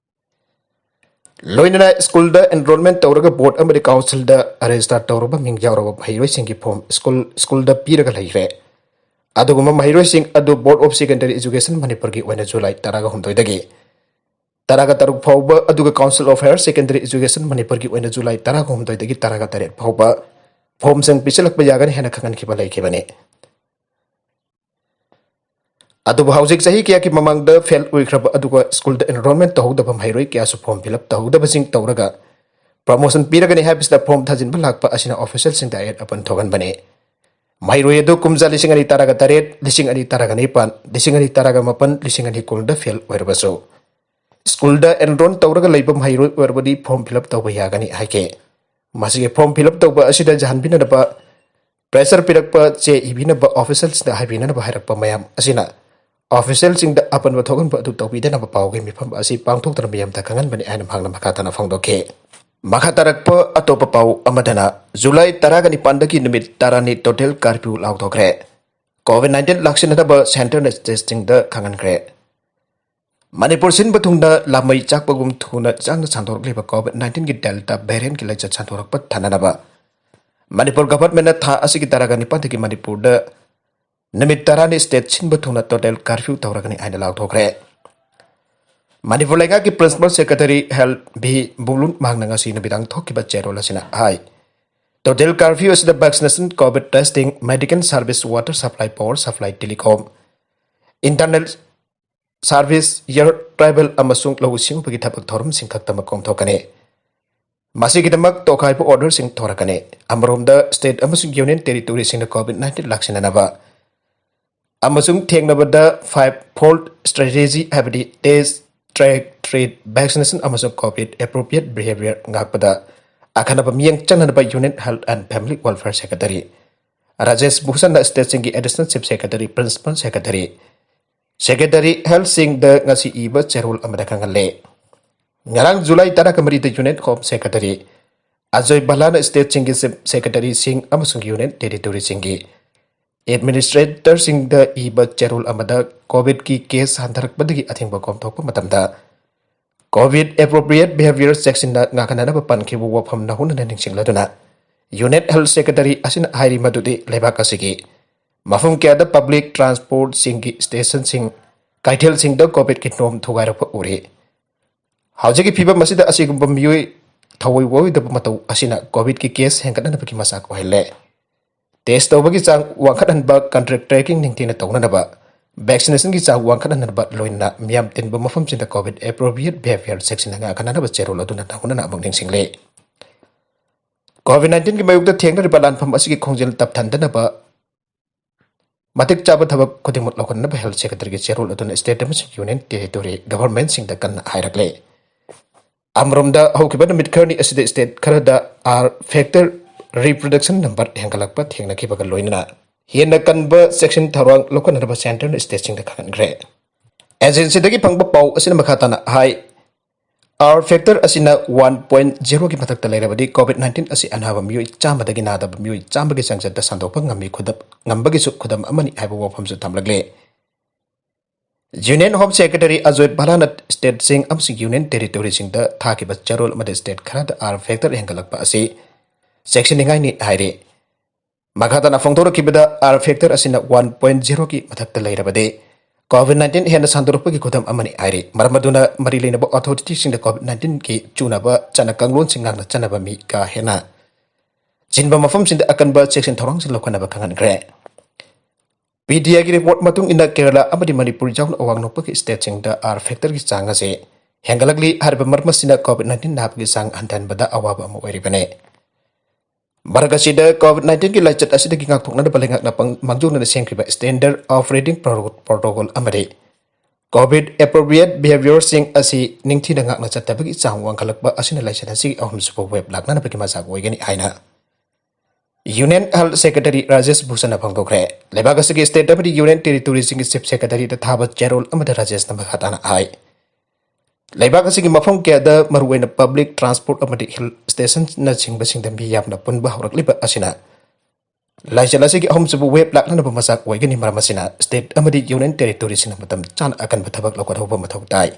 ꯂꯣꯏꯅꯅ ꯁ꯭ꯀꯨꯜꯗ ꯏꯟꯔꯣꯜꯃꯦꯟ ꯇꯧꯔꯒ ꯕꯣꯔꯗ ꯑꯃꯗꯤ ꯀꯥꯎꯟꯁꯤꯜꯗ ꯔꯦꯖꯤꯁꯇꯥꯔ ꯇꯧꯔꯕ ꯃꯤꯡ ꯌꯥꯎꯔꯕ ꯃꯍꯩꯔꯣꯏꯁꯤꯡꯒꯤ ꯐꯣꯔꯝ ꯁ꯭ꯀꯨꯜ ꯁ꯭ꯀꯨꯜꯗ ꯄꯤꯔꯒ ꯂꯩꯈ꯭ꯔꯦ꯫ ꯑꯗꯨꯒꯨꯝꯕ ꯃꯍꯩꯔꯣꯏꯁꯤꯡ ꯑꯗꯨ ꯕꯣꯔꯗ ꯑꯣꯐ ꯁꯦꯀꯦꯟꯗꯔꯤ ꯏꯖꯨꯀꯦꯁꯟ ꯃꯅꯤꯄꯨꯔꯒꯤ ꯑꯣꯏꯅ ꯖꯨꯂꯥꯏ ꯇꯔꯥꯒ ꯍꯨꯝꯗꯣꯏꯗꯒꯤ ꯇꯔꯥꯒ ꯇꯔꯨꯛ ꯐꯥꯎꯕ, ꯑꯗꯨꯒ council of higher secondary education ꯃꯅꯤꯄꯨꯔꯒꯤ ꯑꯣꯏꯅ ꯖꯨꯂꯥꯏ ꯇꯔꯥꯒ ꯍꯨꯝꯗꯣꯏꯗꯒꯤ ꯇꯔꯥꯒ ꯇꯔꯦꯠ ꯐꯥꯎꯕ ꯐꯣꯔꯝꯁꯤꯡ ꯄꯤꯁꯤꯜꯂꯛꯄ ꯌꯥꯒꯅꯤ ꯍꯥꯏꯅ ꯈꯪꯍꯟꯈꯤꯕ ꯂꯩꯈꯤꯕꯅꯤ꯫ ꯑꯗꯨꯕꯨ ꯍꯧꯖꯤꯛ ꯆꯍꯤ ꯀꯌꯥꯒꯤ ꯃꯃꯥꯡꯗ ꯐꯦꯜ ꯑꯣꯏꯈ꯭ꯔꯕ ꯑꯗꯨꯒ ꯁ꯭ꯀꯨꯜꯗ ꯏꯟꯔꯣꯜꯃꯦꯟ ꯇꯧꯍꯧꯗꯕ ꯃꯍꯩꯔꯣꯏ ꯀꯌꯥꯁꯨ ꯐꯣꯔꯝ ꯐꯤꯜ ꯑꯞ ꯇꯧꯍꯧꯗꯕꯁꯤꯡ ꯇꯧꯔꯒ ꯄ꯭ꯔꯃꯣꯁꯟ ꯄꯤꯔꯒꯅꯤ ꯍꯥꯏꯕꯁꯤꯗ ꯐꯣꯔꯝ ꯊꯥꯖꯤꯟꯕ ꯂꯥꯛꯄ ꯑꯁꯤꯅ ꯑꯣꯐꯤꯁꯦꯜꯁꯤꯡꯗ ꯑꯌꯦꯠ ꯑꯄꯟ ꯊꯣꯛꯍꯟꯕꯅꯤ꯫ ꯃꯍꯩꯔꯣꯏ ꯑꯗꯨ ꯀꯨꯝꯖꯥ ꯂꯤꯁꯤꯡ ꯑꯅꯤ ꯇꯔꯥꯒ ꯇꯔꯦꯠ, ꯂꯤꯁꯤꯡ ꯑꯅꯤ ꯇꯔꯥꯒ ꯅꯤꯄꯥꯟ, ꯂꯤꯁꯤꯡ ꯑꯅꯤ ꯇꯔꯥꯒ ꯃꯥꯄꯟ, ꯂꯤꯁꯤꯡ ꯑꯅꯤ ꯀꯨꯟꯗ ꯐꯦꯜ ꯑꯣꯏꯔꯕꯁꯨ ꯁ꯭ꯀꯨꯜꯗ ꯑꯦꯟꯔꯣꯜ ꯇꯧꯔꯒ ꯂꯩꯕ ꯃꯍꯩꯔꯣꯏ ꯑꯣꯏꯔꯕꯗꯤ ꯐꯣꯔꯝ ꯐꯤꯜ ꯑꯞ ꯇꯧꯕ ꯌꯥꯒꯅꯤ ꯍꯥꯏꯈꯤ꯫ ꯃꯁꯤꯒꯤ ꯐꯣꯔꯝ ꯐꯤꯜ ꯑꯞ ꯇꯧꯕ ꯑꯁꯤꯗ ꯌꯥꯍꯟꯕꯤꯅꯅꯕ ꯄ꯭ꯔꯦꯁꯔ ꯄꯤꯔꯛꯄ ꯆꯦ ꯏꯕꯤꯅꯕ ꯑꯣꯐꯤꯁꯦꯜꯁꯤꯡꯗ ꯍꯥꯏꯕꯤꯅꯅꯕ ꯍꯥꯏꯔꯛꯄ ꯃꯌꯥꯝ ꯑꯁꯤꯅ ꯑꯣꯐꯤꯁꯦꯜꯁꯤꯡꯗ ꯑꯄꯟꯕ ꯊꯣꯛꯍꯟꯕ ꯑꯗꯨ ꯇꯧꯕꯤꯗꯅꯕ ꯄꯥꯎꯒꯤ ꯃꯤꯐꯝ ꯑꯁꯤ ꯄꯥꯡꯊꯣꯛꯇꯨꯅ ꯃꯤꯌꯥꯝꯗ ꯈꯪꯍꯟꯕꯅꯤ ꯍꯥꯏꯅ ꯃꯍꯥꯛꯅ ꯃꯈꯥ ꯇꯥꯅ ꯐꯣꯡꯗꯣꯛꯈꯤ꯫ ꯃꯈꯥ ꯇꯥꯔꯛꯄ ꯑꯇꯣꯞꯄ ꯄꯥꯎ ꯑꯃꯗꯅ ꯖꯨꯂꯥꯏ ꯇꯔꯥꯒ ꯅꯤꯄꯥꯟꯗꯒꯤ ꯅꯨꯃꯤꯠ ꯇꯔꯥꯅꯤ ꯇꯣꯇꯦꯜ ꯀꯥꯔꯐ꯭ꯌꯨ ꯂꯥꯎꯊꯣꯛꯈ꯭ꯔꯦ꯫ ꯀꯣꯚꯤꯗ ꯅꯥꯏꯟꯇꯤꯟ ꯂꯥꯛꯁꯤꯟꯅꯗꯕ ꯁꯦꯟꯇꯔꯅ ꯁ꯭ꯇꯦꯠꯁꯤꯡꯗ ꯈꯪꯍꯟꯈ꯭ꯔꯦ꯫ ꯃꯅꯤꯄꯨꯔ ꯁꯤꯟꯕ ꯊꯨꯡꯅ ꯂꯥꯃꯩ ꯆꯥꯛꯄꯒꯨꯝ ꯊꯨꯅ ꯆꯥꯡꯅ ꯁꯟꯗꯣꯔꯛꯂꯤꯕ COVID nineteenꯒꯤ Delta variantꯀꯤ ꯂꯥꯏꯆꯠ ꯁꯟꯗꯣꯔꯛꯄ ꯊꯟꯅꯅꯕ ꯃꯅꯤꯄꯨꯔ governmentꯅ ꯊꯥ ꯑꯁꯤꯒꯤ ꯇꯔꯥꯒ ꯅꯤꯄꯥꯟꯗꯒꯤ ꯃꯅꯤꯄꯨꯔꯗ ꯅꯨꯃꯤꯠ ꯇꯔꯥꯅꯤ state ꯁꯤꯟꯕ ꯊꯨꯡꯅ total curfew ꯇꯧꯔꯒꯅꯤ ꯍꯥꯏꯅ ꯂꯥꯎꯊꯣꯛꯈ꯭ꯔꯦ꯫ ꯃꯅꯤꯄꯨꯔ ꯂꯩꯉꯥꯛꯀꯤ Principal Secretary Health ꯚꯤ ꯕꯨꯂꯨꯟ ꯃꯍꯥꯛꯅ ꯉꯁꯤ ꯅꯨꯃꯤꯗꯥꯡ ꯊꯣꯛꯈꯤꯕ ꯆꯦꯔꯣꯜ ꯑꯁꯤꯅ ꯍꯥꯏ, total curfew ꯑꯁꯤꯗ vaccination, COVID testing, medical service, water supply, power supply, telecom, internet service, air travel ꯑꯃꯁꯨꯡ ꯂꯧꯎ ꯁꯤꯡꯎꯕꯒꯤ ꯊꯕꯛ ꯊꯧꯔꯝꯁꯤꯡ ꯈꯛꯇꯃꯛ ꯀꯣꯝꯊꯣꯛꯀꯅꯤ꯫ ꯃꯁꯤꯒꯤꯗꯃꯛ ꯇꯣꯈꯥꯏꯕ orderꯁꯤꯡ ꯊꯣꯔꯛꯀꯅꯤ꯫ ꯑꯃꯔꯣꯝꯗ state ꯑꯃꯁꯨꯡ union territoryꯁꯤꯡꯅ COVID nineteen ꯂꯥꯛꯁꯤꯟꯅꯅꯕ ꯑꯃꯁꯨꯡ ꯊꯦꯡꯅꯕꯗ five fold strategy ꯍꯥꯏꯕꯗꯤ test, track, treat, vaccination ꯑꯃꯁꯨꯡ COVID appropriate behavior ꯉꯥꯛꯄꯗ ꯑꯈꯟꯅꯕ ꯃꯤꯠꯌꯦꯡ ꯆꯪꯅꯅꯕ Union Health and Family Welfare Secretary Rajesh ꯚꯨꯁꯟꯅ stateꯁꯤꯡꯒꯤ Additional Chief Secretary, Principal Secretary, Secretary Healthꯁꯤꯡꯗ ꯉꯁꯤ ꯏꯕ ꯆꯦꯔꯣꯜ ꯑꯃꯗ ꯈꯪꯍꯜꯂꯦ꯫ ꯉꯔꯥꯡ July ꯇꯔꯥꯒ ꯃꯔꯤꯗ Union Home Secretary Ajoy ꯚꯜꯂꯥꯅ stateꯁꯤꯡꯒꯤ Chief Secretaryꯁꯤꯡ ꯑꯃꯁꯨꯡ Union Territoryꯁꯤꯡꯒꯤ Administratorꯁꯤꯡꯗ ꯏꯕ ꯆꯦꯔꯣꯜ ꯑꯃꯗ COVIDꯀꯤ case ꯍꯟꯊꯔꯛꯄꯗꯒꯤ ꯑꯊꯤꯡꯕ ꯀꯣꯝꯊꯣꯛꯄ ꯃꯇꯝꯗ COVID appropriate behavior ꯆꯦꯛꯁꯤꯟꯅ ꯉꯥꯛꯍꯟꯅꯅꯕ ꯄꯟꯈꯤꯕ ꯋꯥꯐꯝ ꯅꯧꯍꯧꯅꯅ ꯅꯤꯡꯁꯤꯡꯂꯗꯨꯅ Union Health Secretary ꯑꯁꯤꯅ ꯍꯥꯏꯔꯤ ꯃꯗꯨꯗꯤ ꯂꯩꯕꯥꯛ ꯑꯁꯤꯒꯤ ꯃꯐꯝ ꯀꯌꯥꯗ public transportꯁꯤꯡꯒꯤ stationꯁꯤꯡ, ꯀꯩꯊꯦꯜꯁꯤꯡꯗ COVIDꯀꯤ ꯅꯣꯝ ꯊꯨꯒꯥꯏꯔꯛꯄ ꯎꯔꯤ꯫ ꯍꯧꯖꯤꯛꯀꯤ ꯐꯤꯕꯝ ꯑꯁꯤꯗ ꯑꯁꯤꯒꯨꯝꯕ ꯃꯤꯑꯣꯏ ꯊꯑꯣꯏ ꯋꯥꯑꯣꯏꯗꯕ ꯃꯇꯧ ꯑꯁꯤꯅ COVIDꯀꯤ case ꯍꯦꯟꯒꯠꯅꯅꯕꯒꯤ ꯃꯆꯥꯛ ꯑꯣꯏꯍꯜꯂꯦ꯫ Test ꯇꯧꯕꯒꯤ ꯆꯥꯡ ꯋꯥꯡꯈꯠꯍꯟꯕ, contact tracing ꯅꯤꯡꯊꯤꯅ ꯇꯧꯅꯅꯕ, vaccinationꯒꯤ ꯆꯥꯡ ꯋꯥꯡꯈꯠꯍꯟꯅꯕ ꯂꯣꯏꯅꯅ ꯃꯤꯌꯥꯝ ꯇꯤꯟꯕ ꯃꯐꯝꯁꯤꯡꯗ COVID appropriate behavior ꯆꯦꯛꯁꯤꯟꯅ ꯉꯥꯛꯍꯟꯅꯅꯕ ꯆꯦꯔꯣꯜ ꯑꯗꯨꯅ ꯅꯧꯍꯧꯅꯅ ꯑꯃꯨꯛ ꯅꯤꯡꯁꯤꯡꯂꯤ꯫ COVID nineteenꯒꯤ ꯃꯥꯌꯣꯛꯇ ꯊꯦꯡꯅꯔꯤꯕ ꯂꯥꯟꯐꯝ ꯑꯁꯤꯒꯤ ꯈꯣꯡꯖꯦꯜ ꯇꯞꯊꯟꯗꯅꯕ ꯃꯇꯤꯛ ꯆꯥꯕ ꯊꯕꯛ ꯈꯨꯗꯤꯡꯃꯛ ꯂꯧꯈꯠꯅꯕ Health Secretaryꯒꯤ ꯆꯦꯔꯣꯜ ꯑꯗꯨꯅ state ꯑꯃꯁꯨꯡ union territory governmentꯁꯤꯡꯗ ꯀꯟꯅ ꯍꯥꯏꯔꯛꯂꯦ꯫ ꯑꯃꯔꯣꯝꯗ, ꯍꯧꯈꯤꯕ ꯅꯨꯃꯤꯠ ꯈꯔꯅꯤ ꯑꯁꯤꯗ state ꯈꯔꯗ R factor reproduction number ꯍꯦꯟꯒꯠꯂꯛꯄ ꯊꯦꯡꯅꯈꯤꯕꯒ ꯂꯣꯏꯅꯅ ꯍꯦꯟꯅ ꯀꯟꯕ ꯆꯦꯛꯁꯤꯟ ꯊꯧꯔꯥꯡ ꯂꯧꯈꯠꯅꯅꯕ centreꯅ stateꯁꯤꯡꯗ ꯈꯪꯍꯟꯈ꯭ꯔꯦ꯫ Agencyꯗꯒꯤ ꯐꯪꯕ ꯄꯥꯎ ꯑꯁꯤꯅ ꯃꯈꯥ ꯇꯥꯅ ꯍꯥꯏ, R factor ꯑꯁꯤꯅ one point zeroꯒꯤ ꯃꯊꯛꯇ ꯂꯩꯔꯕꯗꯤ COVID nineteen ꯑꯁꯤ ꯑꯅꯥꯕ ꯃꯤꯑꯣꯏ ꯆꯥꯝꯃꯗꯒꯤ ꯅꯥꯗꯕ ꯃꯤꯑꯣꯏ ꯆꯥꯝꯃꯒꯤ ꯆꯥꯡꯆꯠꯇ ꯁꯟꯗꯣꯛꯄ ꯉꯝꯃꯤ, ꯈꯨꯗꯝ, ꯉꯝꯕꯒꯤꯁꯨ ꯈꯨꯗꯝ ꯑꯃꯅꯤ ꯍꯥꯏꯕ ꯋꯥꯐꯝꯁꯨ ꯊꯝꯂꯛꯂꯦ꯫ Union Home Secretary Ajoy Bhallana stateꯁꯤꯡ ꯑꯃꯁꯨꯡ Union Territoryꯁꯤꯡꯗ ꯊꯥꯈꯤꯕ ꯆꯦꯔꯣꯜ ꯑꯃꯗ state ꯈꯔꯗ R factor ꯍꯦꯟꯒꯠꯂꯛꯄ ꯑꯁꯤ ꯆꯦꯛꯁꯤꯟꯅꯤꯡꯉꯥꯏꯅꯤ ꯍꯥꯏꯔꯤ꯫ ꯃꯈꯥ ꯇꯥꯅ ꯐꯣꯡꯗꯣꯔꯛꯈꯤꯕꯗ, R factor ꯑꯁꯤꯅ one point zeroꯒꯤ ꯃꯊꯛꯇ ꯂꯩꯔꯕꯗꯤ COVID nineteen ꯍꯦꯟꯅ ꯁꯟꯗꯣꯔꯛꯄꯒꯤ ꯈꯨꯗꯝ ꯑꯃꯅꯤ ꯍꯥꯏꯔꯤ꯫ ꯃꯔꯝ ꯑꯗꯨꯅ ꯃꯔꯤ ꯂꯩꯅꯕ authorityꯁꯤꯡꯗ COVID nineteenꯒꯤ ꯆꯨꯅꯕ ꯆꯠꯅ ꯀꯥꯡꯂꯣꯟꯁꯤꯡ ꯉꯥꯛꯅ ꯆꯠꯅꯕ ꯃꯤ ꯀꯥ ꯍꯦꯟꯅ ꯆꯤꯟꯕ ꯃꯐꯝꯁꯤꯡꯗ ꯑꯀꯟꯕ ꯆꯦꯛꯁꯤꯟ ꯊꯧꯔꯥꯡꯁꯤꯡ ꯂꯧꯈꯠꯅꯕ ꯈꯪꯍꯟꯈ꯭ꯔꯦ꯫ PTIꯒꯤ report ꯃꯇꯨꯡ ꯏꯟꯅ, ꯀꯦꯔꯂꯥ ꯑꯃꯗꯤ ꯃꯅꯤꯄꯨꯔ ꯌꯥꯎꯅ ꯑꯋꯥꯡ ꯅꯣꯡꯄꯣꯛꯀꯤ stateꯁꯤꯡꯗ R factorꯒꯤ ꯆꯥꯡ ꯑꯁꯤ ꯍꯦꯟꯒꯠꯂꯛꯂꯤ꯫ ꯍꯥꯏꯔꯤꯕ ꯃꯔꯝ ꯑꯁꯤꯅ COVID nineteen ꯅꯥꯕꯒꯤ ꯆꯥꯡ ꯍꯟꯊꯍꯟꯕꯗ ꯑꯋꯥꯕ ꯑꯃ ꯑꯣꯏꯔꯤꯕꯅꯤ꯫ ꯃꯔꯛ ꯑꯁꯤꯗ COVID nineteenꯒꯤ ꯂꯥꯏꯆꯠ ꯑꯁꯤꯗꯒꯤ ꯉꯥꯛꯊꯣꯛꯅꯅꯕ ꯂꯩꯉꯥꯛꯅ ꯄꯪ-, ꯃꯥꯡꯖꯧꯅꯅ ꯁꯦꯝꯈꯤꯕ Standard Operating Pro-, Protocol ꯑꯃꯗꯤ COVID appropriate behaviorꯁꯤꯡ ꯑꯁꯤ ꯅꯤꯡꯊꯤꯅ ꯉꯥꯛꯅ ꯆꯠꯇꯕꯒꯤ ꯆꯥꯡ ꯋꯥꯡꯈꯠꯂꯛꯄ ꯑꯁꯤꯅ ꯂꯥꯏꯆꯠ ꯑꯁꯤꯒꯤ ꯑꯍꯨꯝꯁꯨꯕ wave ꯂꯥꯛꯅꯅꯕꯒꯤ ꯃꯆꯥꯛ ꯑꯣꯏꯒꯅꯤ ꯍꯥꯏꯅ Union Health Secretary ꯔꯥꯖꯦꯁ ꯚꯨꯁꯟꯅ ꯐꯣꯡꯗꯣꯛꯈ꯭ꯔꯦ꯫ ꯂꯩꯕꯥꯛ ꯑꯁꯤꯒꯤ state ꯑꯃꯗꯤ Union Territoryꯁꯤꯡꯒꯤ Chief Secretaryꯗ ꯊꯥꯕ ꯆꯦꯔꯣꯜ ꯑꯃꯗ ꯔꯥꯖꯦꯁꯅ ꯃꯈꯥ ꯇꯥꯅ ꯍꯥꯏ, ꯂꯩꯕꯥꯛ ꯑꯁꯤꯒꯤ ꯃꯐꯝ ꯀꯌꯥꯗ ꯃꯔꯨꯑꯣꯏꯅ public transport ꯑꯃꯗꯤ hill stationꯅꯆꯤꯡꯕꯁꯤꯡꯗ ꯃꯤ ꯌꯥꯝꯅ ꯄꯨꯟꯕ ꯍꯧꯔꯛꯂꯤꯕ ꯑꯁꯤꯅ ꯂꯥꯏꯆꯠ ꯑꯁꯤꯒꯤ ꯑꯍꯨꯝꯁꯨꯕ wave ꯂꯥꯛꯅꯅꯕ ꯃꯆꯥꯛ ꯑꯣꯏꯒꯅꯤ꯫ ꯃꯔꯝ ꯑꯁꯤꯅ state ꯑꯃꯗꯤ Union Territoryꯁꯤꯡꯅ ꯃꯇꯝ ꯆꯥꯅ ꯑꯀꯟꯕ ꯊꯕꯛ ꯂꯧꯈꯠꯍꯧꯕ ꯃꯊꯧ ꯇꯥꯏ꯫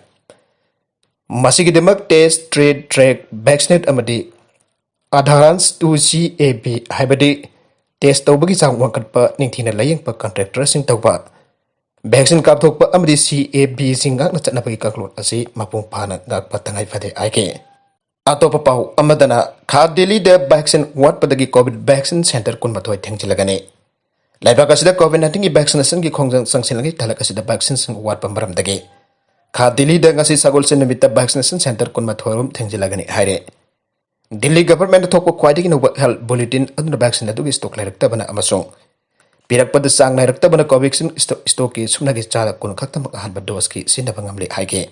ꯃꯁꯤꯒꯤꯗꯃꯛ Test, Treat, Track, Vaccinate ꯑꯃꯗꯤ Adherence to CAP, ꯍꯥꯏꯕꯗꯤ test ꯇꯧꯕꯒꯤ ꯆꯥꯡ ꯋꯥꯡꯈꯠꯄ, ꯅꯤꯡꯊꯤꯅ ꯂꯥꯌꯦꯡꯕ, contractorꯁꯤꯡ ꯇꯧꯕ, vaccine ꯀꯥꯞꯊꯣꯛꯄ ꯑꯃꯗꯤ CAPꯁꯤꯡ ꯉꯥꯛꯅ ꯆꯠꯅꯕꯒꯤ ꯀꯥꯡꯂꯣꯟ ꯑꯁꯤ ꯃꯄꯨꯡ ꯐꯥꯅ ꯉꯥꯛꯄ ꯇꯉꯥꯏ ꯐꯗꯦ ꯍꯥꯏꯈꯤ꯫ ꯑꯇꯣꯞꯄ ꯄꯥꯎ ꯑꯃꯗꯅ, ꯈꯥ ꯗꯤꯜꯂꯤꯗ vaccine ꯋꯥꯠꯄꯗꯒꯤ COVID vaccine center ꯀꯨꯟꯃꯥꯊꯣꯏ ꯊꯤꯡꯖꯤꯜꯂꯒꯅꯤ꯫ ꯂꯩꯕꯥꯛ ꯑꯁꯤꯗ COVID nineteenꯒꯤ vaccinationꯒꯤ ꯈꯣꯡꯖꯪ ꯆꯪꯁꯤꯜꯂꯉꯩ ꯊꯥꯂꯛ ꯑꯁꯤꯗ vaccineꯁꯤꯡ ꯋꯥꯠꯄ ꯃꯔꯝꯗꯒꯤ ꯈꯥ ꯗꯤꯜꯂꯤꯗ ꯉꯁꯤ ꯁꯒꯣꯜꯁꯦꯟ ꯅꯨꯃꯤꯠꯇ vaccination center ꯀꯨꯟꯃꯥꯊꯣꯏ ꯔꯣꯝ ꯊꯤꯡꯖꯤꯜꯂꯒꯅꯤ ꯍꯥꯏꯔꯦ꯫ ꯗꯤꯜꯂꯤ governmentꯅ ꯊꯣꯛꯄ ꯈ꯭ꯋꯥꯏꯗꯒꯤ ꯅꯧꯕ health bulletin ꯑꯗꯨꯅ vaccine ꯑꯗꯨꯒꯤ stock ꯂꯩꯔꯛꯇꯕꯅ ꯑꯃꯁꯨꯡ ꯄꯤꯔꯛꯄꯗ ꯆꯥꯡ ꯅꯥꯏꯔꯛꯇꯕꯅ Covaxin sto-, stockꯀꯤ ꯁꯨꯞꯅꯒꯤ ꯆꯥꯗ ꯀꯨꯟ ꯈꯛꯇꯃꯛ ꯑꯍꯥꯟꯕ doseꯀꯤ ꯁꯤꯖꯤꯟꯅꯕ ꯉꯝꯂꯦ ꯍꯥꯏꯈꯤ꯫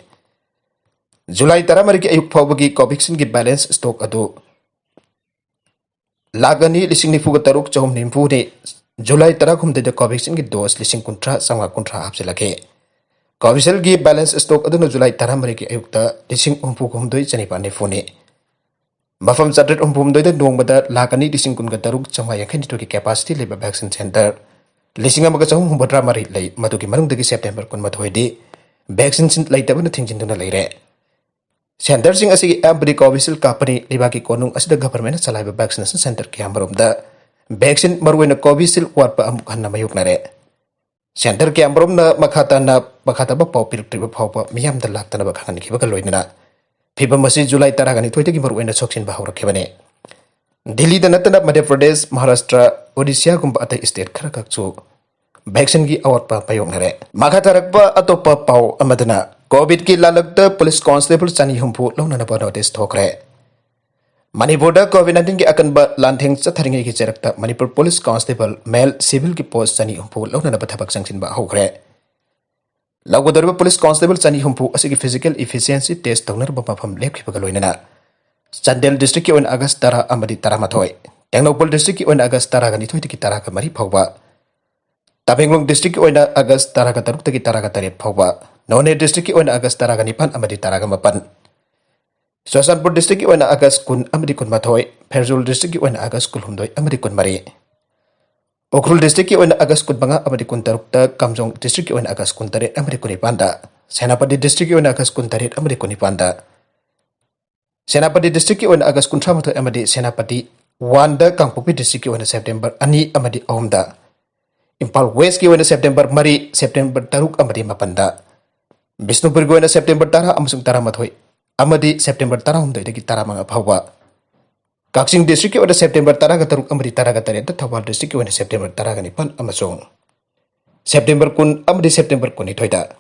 ꯖꯨꯂꯥꯏ ꯇꯔꯥꯃꯔꯤꯒꯤ ꯑꯌꯨꯛ ꯐꯥꯎꯕꯒꯤ Covaxinꯒꯤ balance stock ꯑꯗꯨ ꯂꯥꯈ ꯑꯅꯤ ꯂꯤꯁꯤꯡ ꯅꯤꯐꯨꯒ ꯇꯔꯨꯛ ꯆꯍꯨꯝ ꯅꯤꯐꯨꯅꯤ꯫ ꯖꯨꯂꯥꯏ ꯇꯔꯥꯍꯨꯝꯗꯣꯏꯗ Covaxinꯒꯤ dose ꯂꯤꯁꯤꯡ ꯀꯨꯟꯊ꯭ꯔꯥ ꯆꯥꯝꯃꯉꯥ ꯀꯨꯟꯊ꯭ꯔꯥ ꯍꯥꯞꯆꯤꯜꯂꯛꯈꯤ꯫ Covishelꯒꯤ balance stock ꯑꯗꯨꯅ ꯖꯨꯂꯥꯏ ꯇꯔꯥꯃꯔꯤꯒꯤ ꯑꯌꯨꯛꯇ ꯂꯤꯁꯤꯡ ꯍꯨꯝꯐꯨ ꯍꯨꯝꯗꯣꯏ ꯆꯅꯤꯄꯥꯟ ꯅꯤꯐꯨꯅꯤ꯫ ꯃꯐꯝ ꯆꯥꯇ꯭ꯔꯦꯠ ꯍꯨꯝꯐꯨ ꯍꯨꯝꯗꯣꯏꯗ ꯅꯣꯡꯃꯗ ꯂꯥꯈ ꯑꯅꯤ ꯂꯤꯁꯤꯡ ꯀꯨꯟꯒ ꯇꯔꯨꯛ ꯆꯥꯝꯃꯉꯥ ꯌꯥꯡꯈꯩ ꯅꯤꯊꯣꯏꯒꯤ capacity ꯂꯩꯕ vaccine center ꯂꯤꯁꯤꯡ ꯑꯃꯒ ꯆꯍꯨꯝ ꯍꯨꯝꯐꯨꯇꯔꯥ ꯃꯔꯤ ꯂꯩ꯫ ꯃꯗꯨꯒꯤ ꯃꯅꯨꯡꯗꯒꯤ ꯁꯦꯞꯇꯦꯝꯕꯔ ꯀꯨꯟꯃꯥꯊꯣꯏꯗꯤ ꯚꯦꯛꯁꯤꯟ ꯂꯩꯇꯕꯅ ꯊꯤꯡꯖꯤꯟꯗꯨꯅ ꯂꯩꯔꯦ꯫ ꯁꯦꯟꯇꯔꯁꯤꯡ ꯑꯁꯤꯒꯤ ꯑꯌꯥꯝꯕꯗꯤ ꯀꯣꯚꯤꯁꯤꯜ ꯀꯥꯞꯄꯅꯤ꯫ ꯂꯩꯕꯥꯛꯀꯤ ꯀꯣꯅꯨꯡ ꯑꯁꯤꯗ ꯒꯚꯔꯟꯃꯦꯟꯠꯅ ꯆꯂꯥꯏꯕ ꯚꯦꯛꯁꯤꯅꯦꯁꯟ ꯁꯦꯟꯇꯔ ꯀꯌꯥꯃꯔꯣꯝꯗ ꯚꯦꯛꯁꯤꯟ, ꯃꯔꯨꯑꯣꯏꯅ ꯀꯣꯚꯤꯁꯤꯜ ꯋꯥꯠꯄ ꯑꯃꯨꯛ ꯍꯟꯅ ꯃꯥꯌꯣꯛꯅꯔꯦ꯫ ꯁꯦꯟꯇꯔ ꯀꯌꯥꯃꯔꯣꯝꯅ ꯃꯈꯥ ꯇꯥꯅ, ꯃꯈꯥ ꯇꯥꯕ ꯄꯥꯎ ꯄꯤꯔꯛꯇ꯭ꯔꯤꯕ ꯐꯥꯎꯕ ꯃꯤꯌꯥꯝꯗ ꯂꯥꯛꯇꯅꯕ ꯈꯪꯍꯟꯈꯤꯕꯒ ꯂꯣꯏꯅꯅ ꯐꯤꯕꯝ ꯑꯁꯤ ꯖꯨꯂꯥꯏ ꯇꯔꯥꯒ ꯅꯤꯊꯣꯏꯗꯒꯤ ꯃꯔꯨꯑꯣꯏꯅ ꯁꯣꯛꯆꯤꯟꯕ ꯍꯧꯔꯛꯈꯤꯕꯅꯤ꯫ ꯗꯤꯜꯂꯤꯗ ꯅꯠꯇꯅ ꯃꯙ꯭ꯌ ꯄ꯭ꯔꯗꯦꯁ, ꯃꯍꯥꯔꯥꯁꯇ꯭ꯔ, ꯑꯣꯗꯤꯁꯥꯒꯨꯝꯕ ꯑꯇꯩ ꯁ꯭ꯇꯦꯠ ꯈꯔꯈꯛꯁꯨ ꯚꯦꯛꯁꯤꯟꯒꯤ ꯑꯋꯥꯠꯄ ꯃꯥꯌꯣꯛꯅꯔꯦ꯫ ꯃꯈꯥ ꯇꯥꯔꯛꯄ ꯑꯇꯣꯞꯄ ꯄꯥꯎ ꯑꯃꯗꯅ ꯀꯣꯚꯤꯗꯀꯤ ꯂꯥꯜꯂꯛꯇ ꯄꯨꯂꯤꯁ ꯀꯣꯟꯁꯇꯦꯕꯜ ꯆꯅꯤ ꯍꯨꯝꯐꯨ ꯂꯧꯅꯅꯕ ꯅꯣꯇꯤꯁ ꯊꯣꯛꯈ꯭ꯔꯦ꯫ ꯃꯅꯤꯄꯨꯔꯗ ꯀꯣꯚꯤꯗ ꯅꯥꯏꯟꯇꯤꯟꯒꯤ ꯑꯀꯟꯕ ꯂꯥꯟꯊꯦꯡ ꯆꯠꯊꯔꯤꯉꯩꯒꯤ ꯆꯩꯔꯛꯇ ꯃꯅꯤꯄꯨꯔ ꯄꯨꯂꯤꯁ ꯀꯣꯟꯁꯇꯦꯕꯜ ꯃꯦꯜ ꯁꯤꯚꯤꯜꯒꯤ ꯄꯣꯁ ꯆꯅꯤ ꯍꯨꯝꯐꯨ ꯂꯧꯅꯅꯕ ꯊꯕꯛ ꯆꯪꯁꯤꯟꯕ ꯍꯧꯈ꯭ꯔꯦ꯫ ꯂꯧꯒꯗꯧꯔꯤꯕ ꯄꯨꯂꯤꯁ ꯀꯣꯟꯁꯇꯦꯕꯜ ꯆꯅꯤ ꯍꯨꯝꯐꯨ ꯑꯁꯤꯒꯤ ꯐꯤꯖꯤꯀꯦꯜ ꯏꯐꯤꯁꯤꯌꯦꯟꯁꯤ ꯇꯦꯁ ꯇꯧꯅꯔꯕ ꯃꯐꯝ ꯂꯦꯞꯈꯤꯕꯒ ꯂꯣꯏꯅꯅ ꯆꯥꯟꯗꯦꯜ ꯗꯤꯁꯇ꯭ꯔꯤꯛꯀꯤ ꯑꯣꯏꯅ ꯑꯥꯒꯁ ꯇꯔꯥ ꯑꯃꯗꯤ ꯇꯔꯥꯃꯥꯊꯣꯏ, ꯇꯦꯡꯅꯧꯄꯜ ꯗꯤꯁꯇ꯭ꯔꯤꯛꯀꯤ ꯑꯣꯏꯅ ꯑꯥꯒꯁ ꯇꯔꯥꯒ ꯅꯤꯊꯣꯏꯗꯒꯤ ꯇꯔꯥꯒ ꯃꯔꯤ ꯐꯥꯎꯕ, ꯇꯃꯦꯡꯂꯣꯡ ꯗꯤꯁꯇ꯭ꯔꯤꯛꯀꯤ ꯑꯣꯏꯅ ꯑꯥꯒꯁ ꯇꯔꯥꯒ ꯇꯔꯨꯛꯇꯒꯤ ꯇꯔꯥꯒ ꯇꯔꯦꯠ ꯐꯥꯎꯕ, ꯅꯣꯅꯦ ꯗꯤꯁꯇ꯭ꯔꯤꯛꯀꯤ ꯑꯣꯏꯅ ꯑꯥꯒꯁ ꯇꯔꯥꯒ ꯅꯤꯄꯥꯟ ꯑꯃꯗꯤ ꯇꯔꯥꯒ ꯃꯥꯄꯟ, ꯆꯨꯔꯆꯥꯟꯄꯨꯔ ꯗꯤꯁꯇ꯭ꯔꯤꯛꯀꯤ ꯑꯣꯏꯅ ꯑꯥꯒꯁ ꯀꯨꯟ ꯑꯃꯗꯤ ꯀꯨꯟꯃꯥꯊꯣꯏ, ꯐꯦꯔꯖꯨꯜ ꯗꯤꯁꯇ꯭ꯔꯤꯛꯀꯤ ꯑꯣꯏꯅ ꯑꯥꯒꯁ ꯀꯨꯟꯍꯨꯝꯗꯣꯏ ꯑꯃꯗꯤ ꯀꯨꯟꯃꯔꯤ, ꯎꯈ꯭ꯔꯨꯜ ꯗꯤꯁꯇ꯭ꯔꯤꯛꯀꯤ ꯑꯣꯏꯅ ꯑꯥꯒꯁ ꯀꯨꯟꯃꯉꯥ ꯑꯃꯗꯤ ꯀꯨꯟꯇꯔꯨꯛꯇ, ꯀꯥꯝꯖꯣꯡ ꯗꯤꯁꯇ꯭ꯔꯤꯛꯀꯤ ꯑꯣꯏꯅ ꯑꯥꯒꯁ ꯀꯨꯟꯇꯔꯦꯠ ꯑꯃꯗꯤ ꯀꯨꯟꯅꯤꯄꯥꯟꯗ, ꯁꯦꯅꯥꯄꯇꯤ ꯗꯤꯁꯇ꯭ꯔꯤꯛꯀꯤ ꯑꯣꯏꯅ ꯑꯥꯒꯁ ꯀꯨꯟꯇꯔꯦꯠ ꯑꯃꯗꯤ ꯀꯨꯟꯅꯤꯄꯥꯟꯗ, ꯁꯦꯅꯥꯄꯇꯤ ꯗꯤꯁꯇ꯭ꯔꯤꯛꯀꯤ ꯑꯣꯏꯅ ꯑꯥꯒꯁ ꯀꯨꯟꯊ꯭ꯔꯥ ꯃꯥꯊꯣꯏ ꯑꯃꯗꯤ ꯁꯦꯅꯥꯄꯇꯤ ꯋꯥꯟꯗ, ꯀꯥꯡꯄꯣꯛꯄꯤ ꯗꯤꯁꯇ꯭ꯔꯤꯛꯀꯤ ꯑꯣꯏꯅ ꯁꯦꯞꯇꯦꯝꯕꯔ ꯑꯅꯤ ꯑꯃꯗꯤ ꯑꯍꯨꯝꯗ, ꯏꯝꯐꯥꯜ ꯋꯦꯁꯀꯤ ꯑꯣꯏꯅ ꯁꯦꯞꯇꯦꯝꯕꯔ ꯃꯔꯤ, ꯁꯦꯞꯇꯦꯝꯕꯔ ꯇꯔꯨꯛ ꯑꯃꯗꯤ ꯃꯥꯄꯟꯗ, ꯕꯤꯁꯅꯨꯄꯨꯔꯒꯤ ꯑꯣꯏꯅ ꯁꯦꯞꯇꯦꯝꯕꯔ ꯇꯔꯥ ꯑꯃꯁꯨꯡ ꯇꯔꯥꯃꯥꯊꯣꯏ ꯑꯃꯗꯤ ꯁꯦꯞꯇꯦꯝꯕꯔ ꯇꯔꯥꯍꯨꯝꯗꯣꯏꯗꯒꯤ ꯇꯔꯥꯃꯉꯥ ꯐꯥꯎꯕ, ꯀꯛꯆꯤꯡ ꯗꯤꯁꯇ꯭ꯔꯤꯛꯀꯤ ꯑꯣꯏꯅ ꯁꯦꯞꯇꯦꯝꯕꯔ ꯇꯔꯥꯒ ꯇꯔꯨꯛ ꯑꯃꯗꯤ ꯇꯔꯥꯒ ꯇꯔꯦꯠꯇ, ꯊꯧꯕꯥꯜ ꯗꯤꯁꯇ꯭ꯔꯤꯛꯀꯤ ꯑꯣꯏꯅ ꯁꯦꯞꯇꯦꯝꯕꯔ ꯇꯔꯥꯒ ꯅꯤꯄꯥꯟ ꯑꯃꯁꯨꯡ ꯁꯦꯞꯇꯦꯝꯕꯔ ꯀꯨꯟ ꯑꯃꯗꯤ ꯁꯦꯞꯇꯦꯝꯕꯔ ꯀꯨꯟꯅꯤꯊꯣꯏꯗ,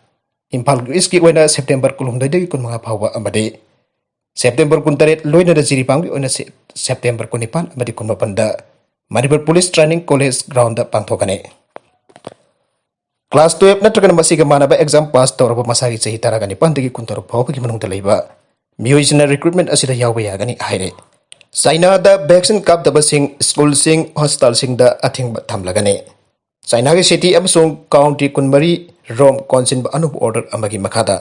ꯏꯝꯐꯥꯜ ꯏꯁꯀꯤ ꯑꯣꯏꯅ ꯁꯦꯞꯇꯦꯝꯕꯔ ꯀꯨꯟꯍꯨꯝꯗꯣꯏꯗꯒꯤ ꯀꯨꯟꯃꯉꯥ ꯐꯥꯎꯕ ꯑꯃꯗꯤ ꯁꯦꯞꯇꯦꯝꯕꯔ ꯀꯨꯟꯇꯔꯦꯠ ꯂꯣꯏꯅꯅ ꯖꯤꯔꯤꯕꯥꯝꯒꯤ ꯑꯣꯏꯅ ꯁꯦ-, ꯁꯦꯞꯇꯦꯝꯕꯔ ꯀꯨꯟꯅꯤꯄꯥꯟ ꯑꯃꯗꯤ ꯀꯨꯟꯃꯥꯄꯟꯗ Manipur police training college ground ꯄꯥꯡꯊꯣꯛꯀꯅꯤ꯫ ꯀ꯭ꯂꯥꯁ ꯇꯨꯌꯦꯜꯞ ꯅꯠꯇ꯭ꯔꯒꯅ ꯃꯁꯤꯒ ꯃꯥꯟꯅꯕ ꯑꯦꯛꯖꯥꯝ ꯄꯥꯁ ꯇꯧꯔꯕ ꯃꯁꯥꯒꯤ ꯆꯍꯤ ꯇꯔꯥꯒ ꯅꯤꯄꯥꯟꯗꯒꯤ ꯀꯨꯟꯇꯔꯨꯛ ꯐꯥꯎꯕꯒꯤ ꯃꯅꯨꯡꯗ ꯂꯩꯕ ꯃꯤꯑꯣꯏꯁꯤꯡꯅ ꯔꯤꯀ꯭ꯔꯨꯠꯃꯦꯟꯠ ꯑꯁꯤꯗ ꯌꯥꯎꯕ ꯌꯥꯒꯅꯤ ꯍꯥꯏꯔꯦ꯫ ꯆꯥꯏꯅꯥꯗ ꯚꯦꯛꯁꯤꯟ ꯀꯥꯞꯇꯕꯁꯤꯡ ꯁ꯭ꯀꯨꯜꯁꯤꯡ, ꯍꯣꯁꯄꯤꯇꯥꯜꯁꯤꯡꯗ ꯑꯊꯤꯡꯕ ꯊꯝꯂꯒꯅꯤ꯫ ꯆꯥꯏꯅꯥꯒꯤ ꯁꯤꯇꯤ ꯑꯃꯁꯨꯡ ꯀꯥꯎꯟꯇꯤ ꯀꯨꯟꯃꯔꯤ ꯔꯣꯝ ꯀꯣꯟꯁꯤꯟꯕ ꯑꯅꯧꯕ ꯑꯣꯔꯗꯔ ꯑꯃꯒꯤ ꯃꯈꯥꯗ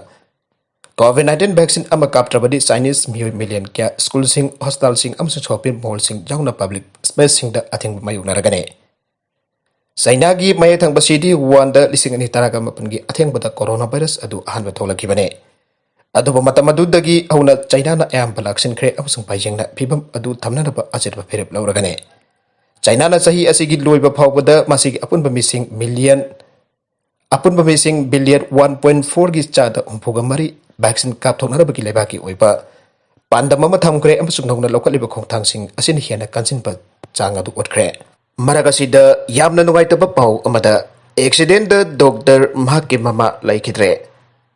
ꯀꯣꯚꯤꯗ ꯅꯥꯏꯟꯇꯤꯟ ꯚꯦꯛꯁꯤꯟ ꯑꯃ ꯀꯥꯞꯇ꯭ꯔꯕꯗꯤ ꯆꯥꯏꯅꯤꯁ ꯃꯤꯑꯣꯏ ꯃꯤꯂꯤꯌꯟ ꯀꯌꯥ ꯁ꯭ꯀꯨꯜꯁꯤꯡ, ꯍꯣꯁꯄꯤꯇꯥꯜꯁꯤꯡ ꯑꯃꯁꯨꯡ ꯁꯣꯞꯄꯤꯡ ꯃꯣꯜꯁꯤꯡ ꯌꯥꯎꯅ ꯄꯕ꯭ꯂꯤꯛ ꯁ꯭ꯄꯦꯁꯁꯤꯡꯗ ꯑꯊꯤꯡꯕ ꯃꯥꯌꯣꯛꯅꯔꯒꯅꯤ꯫ ꯆꯩꯅꯥꯒꯤ ꯃꯌꯥꯏ ꯊꯪꯕ ꯁꯤꯇꯤ ꯋꯨꯍꯥꯟꯗ ꯂꯤꯁꯤꯡ ꯑꯅꯤ ꯇꯔꯥꯒ ꯃꯥꯄꯟꯒꯤ ꯑꯊꯦꯡꯕꯗ ꯀꯣꯔꯣꯅꯥ ꯚꯥꯏꯔꯁ ꯑꯗꯨ ꯑꯍꯥꯟꯕ ꯊꯣꯛꯂꯛꯈꯤꯕꯅꯤ꯫ ꯑꯗꯨꯕꯨ ꯃꯇꯝ ꯑꯗꯨꯗꯒꯤ ꯍꯧꯅ ꯆꯩꯅꯥꯅ ꯑꯌꯥꯝꯕ ꯂꯥꯛꯁꯤꯟꯈ꯭ꯔꯦ ꯑꯃꯁꯨꯡ ꯄꯥꯏꯖꯦꯡꯅ ꯐꯤꯚꯝ ꯑꯗꯨ ꯊꯝꯅꯅꯕ ꯑꯆꯦꯠꯄ ꯐꯤꯔꯦꯞ ꯂꯧꯔꯒꯅꯤ꯫ ꯆꯩꯅꯥꯅ ꯆꯍꯤ ꯑꯁꯤꯒꯤ ꯂꯣꯏꯕ ꯐꯥꯎꯕꯗ ꯃꯁꯤꯒꯤ ꯑꯄꯨꯟꯕ ꯃꯤꯁꯤꯡ ꯃꯤꯂꯤꯌꯟ, ꯑꯄꯨꯟꯕ ꯃꯤꯁꯤꯡ ꯕꯤꯂꯤꯌꯟ ꯋꯥꯟ ꯄꯣꯏꯟ ꯐꯣꯔꯒꯤ ꯆꯥꯗ ꯍꯨꯝꯐꯨꯒ ꯃꯔꯤ ꯚꯦꯛꯁꯤꯟ ꯀꯥꯞꯊꯣꯛꯅꯅꯕꯒꯤ ꯂꯩꯕꯥꯛꯀꯤ ꯑꯣꯏꯕ ꯄꯥꯟꯗꯝ ꯑꯃ ꯊꯝꯈ꯭ꯔꯦ ꯑꯃꯁꯨꯡ ꯅꯧꯅ ꯂꯧꯈꯠꯂꯤꯕ ꯈꯣꯡꯊꯥꯡꯁꯤꯡ ꯑꯁꯤꯅ ꯍꯦꯟꯅ ꯀꯟꯁꯤꯟꯕ ꯆꯥꯡ ꯑꯗꯨ ꯎꯠꯈ꯭ꯔꯦ꯫ ꯃꯔꯛ ꯑꯁꯤꯗ ꯌꯥꯝꯅ ꯅꯨꯡꯉꯥꯏꯇꯕ ꯄꯥꯎ ꯑꯃꯗ, ꯑꯦꯛꯁꯤꯗꯦꯟꯗ ꯗꯣꯛꯇꯔ ꯃꯍꯥꯛꯀꯤ ꯃꯃꯥ ꯂꯩꯈꯤꯗ꯭ꯔꯦ꯫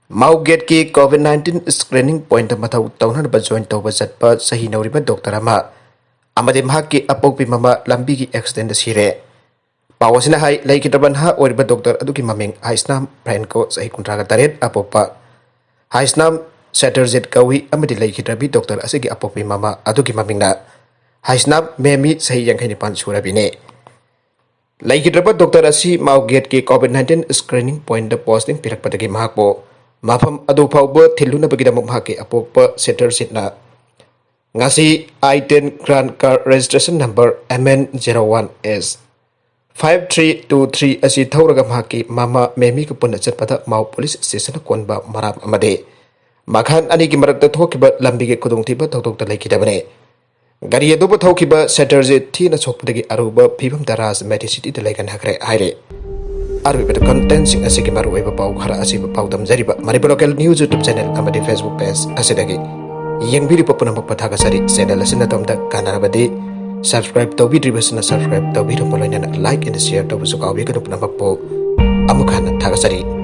ꯃꯥꯎꯒꯦꯠꯀꯤ ꯀꯣꯚꯤꯗ ꯅꯥꯏꯟꯇꯤꯟ ꯁ꯭ꯀ꯭ꯔꯤꯅꯤꯡ ꯄꯣꯏꯟꯠꯇ ꯃꯊꯧ ꯇꯧꯅꯅꯕ ꯖꯣꯏꯟ ꯇꯧꯕ ꯆꯠꯄ ꯆꯍꯤ ꯅꯧꯔꯤꯕ ꯗꯣꯛꯇꯔ ꯑꯃ ꯑꯃꯗꯤ ꯃꯍꯥꯛꯀꯤ ꯑꯄꯣꯛꯄꯤ ꯃꯃꯥ ꯂꯝꯕꯤꯒꯤ ꯑꯦꯛꯁꯤꯗꯦꯟꯗ ꯁꯤꯔꯦ꯫ ꯄꯥꯎ ꯑꯁꯤꯅ ꯍꯥꯏ, ꯂꯩꯈꯤꯗ꯭ꯔꯕ ꯅꯍꯥ ꯑꯣꯏꯔꯤꯕ ꯗꯣꯛꯇꯔ ꯑꯗꯨꯒꯤ ꯃꯃꯤꯡ ꯍꯥꯏꯁꯅꯥꯝ ꯐ꯭ꯔꯦꯟꯀꯣ, ꯆꯍꯤ ꯀꯨꯟꯊ꯭ꯔꯥꯒ ꯇꯔꯦꯠ ꯑꯄꯣꯛꯄ ꯍꯥꯏꯁꯅꯥꯝ ꯁꯦꯇꯔꯖꯤꯠ ꯀꯧꯏ ꯑꯃꯗꯤ ꯂꯩꯈꯤꯗ꯭ꯔꯕꯤ ꯗꯣꯛꯇꯔ ꯑꯁꯤꯒꯤ ꯑꯄꯣꯛꯄꯤ ꯃꯃꯥ ꯑꯗꯨꯒꯤ ꯃꯃꯤꯡꯅ ꯍꯥꯏꯁꯅꯥꯝ ꯃꯦꯃꯤ, ꯆꯍꯤ ꯌꯥꯡꯈꯩ ꯅꯤꯄꯥꯟ ꯁꯨꯔꯕꯤꯅꯤ꯫ ꯂꯩꯈꯤꯗ꯭ꯔꯕ ꯗꯣꯛꯇꯔ ꯑꯁꯤ ꯃꯥꯎꯒꯦꯠꯀꯤ ꯀꯣꯚꯤꯗ ꯅꯥꯏꯟꯇꯤꯟ ꯁ꯭ꯀ꯭ꯔꯤꯅꯤꯡ ꯄꯣꯏꯟꯠꯇ ꯄꯣꯁꯇꯤꯡ ꯄꯤꯔꯛꯄꯗꯒꯤ ꯃꯍꯥꯛꯄꯨ ꯃꯐꯝ ꯑꯗꯨ ꯐꯥꯎꯕ ꯊꯤꯜꯂꯨꯅꯕꯒꯤꯗꯃꯛ ꯃꯍꯥꯛꯀꯤ ꯑꯄꯣꯛꯄ ꯁꯦꯇꯔꯖꯤꯠꯅ ꯉꯁꯤ i ten grand car registration number M N zero one S five three two three ꯑꯁꯤ ꯊꯧꯔꯒ ꯃꯍꯥꯛꯀꯤ ꯃꯃꯥ ꯃꯦꯃꯤꯒ ꯄꯨꯟꯅ ꯆꯠꯄꯗ ꯃꯥꯎ ꯄꯨꯂꯤꯁ ꯁ꯭ꯇꯦꯁꯟ ꯀꯣꯟꯕ ꯃꯔꯥꯞ ꯑꯃꯗꯤ ꯃꯈꯥꯟ ꯑꯅꯤꯒꯤ ꯃꯔꯛꯇ ꯊꯣꯛꯈꯤꯕ ꯂꯝꯕꯤꯒꯤ ꯈꯨꯗꯣꯡꯊꯤꯕ ꯊꯧꯗꯣꯛꯇ ꯂꯩꯈꯤꯗꯕꯅꯤ꯫ ꯒꯥꯔꯤ ꯑꯗꯨꯕꯨ ꯊꯧꯈꯤꯕ ꯁꯦꯇꯔꯖꯤꯠ ꯊꯤꯅ ꯁꯣꯛꯄꯗꯒꯤ ꯑꯔꯨꯕ ꯐꯤꯕꯝꯗ ꯔꯥꯖ ꯃꯦꯗꯤꯁꯤꯇꯤꯗ ꯂꯩꯒꯟꯈ꯭ꯔꯦ ꯍꯥꯏꯔꯦ꯫ ꯑꯔꯣꯏꯕꯗ ꯀꯟꯇꯦꯟꯠꯁꯤꯡ ꯑꯁꯤꯒꯤ ꯃꯔꯨꯑꯣꯏꯕ ꯄꯥꯎ ꯈꯔ ꯑꯁꯤꯕꯨ ꯄꯥꯎꯗꯝꯖꯔꯤꯕ ꯃꯅꯤꯄꯨꯔ ꯂꯣꯀꯦꯜ ꯅ꯭ꯌꯨꯁ ꯌꯨꯇ꯭ꯌꯨꯕ ꯆꯦꯅꯦꯜ ꯑꯃꯗꯤ ꯐꯦꯁꯕꯨꯛ ꯄꯦꯖ ꯑꯁꯤꯗꯒꯤ ꯌꯦꯡꯕꯤꯔꯤꯕ ꯄꯨꯝꯅꯃꯛꯄꯨ ꯊꯥꯒꯠꯆꯔꯤ꯫ ꯆꯦꯅꯦꯜ ꯑꯁꯤꯅ ꯑꯗꯣꯝꯗ ꯀꯥꯟꯅꯔꯕꯗꯤ ꯁꯕꯁꯀ꯭ꯔꯥꯏꯕ ꯇꯧꯕꯤꯗ꯭ꯔꯤꯕꯁꯤꯅ ꯁꯕꯁꯀ꯭ꯔꯥꯏꯕ ꯇꯧꯕꯤꯔꯝꯕ ꯂꯣꯏꯅꯅ ꯂꯥꯏꯛ ꯑꯦꯟ ꯁꯤꯌꯔ ꯇꯧꯕꯁꯨ ꯀꯥꯎꯕꯤꯒꯅꯨ꯫ ꯄꯨꯝꯅꯃꯛꯄꯨ ꯑꯃꯨꯛ ꯍꯟꯅ ꯊꯥꯒꯠꯆꯔꯤ꯫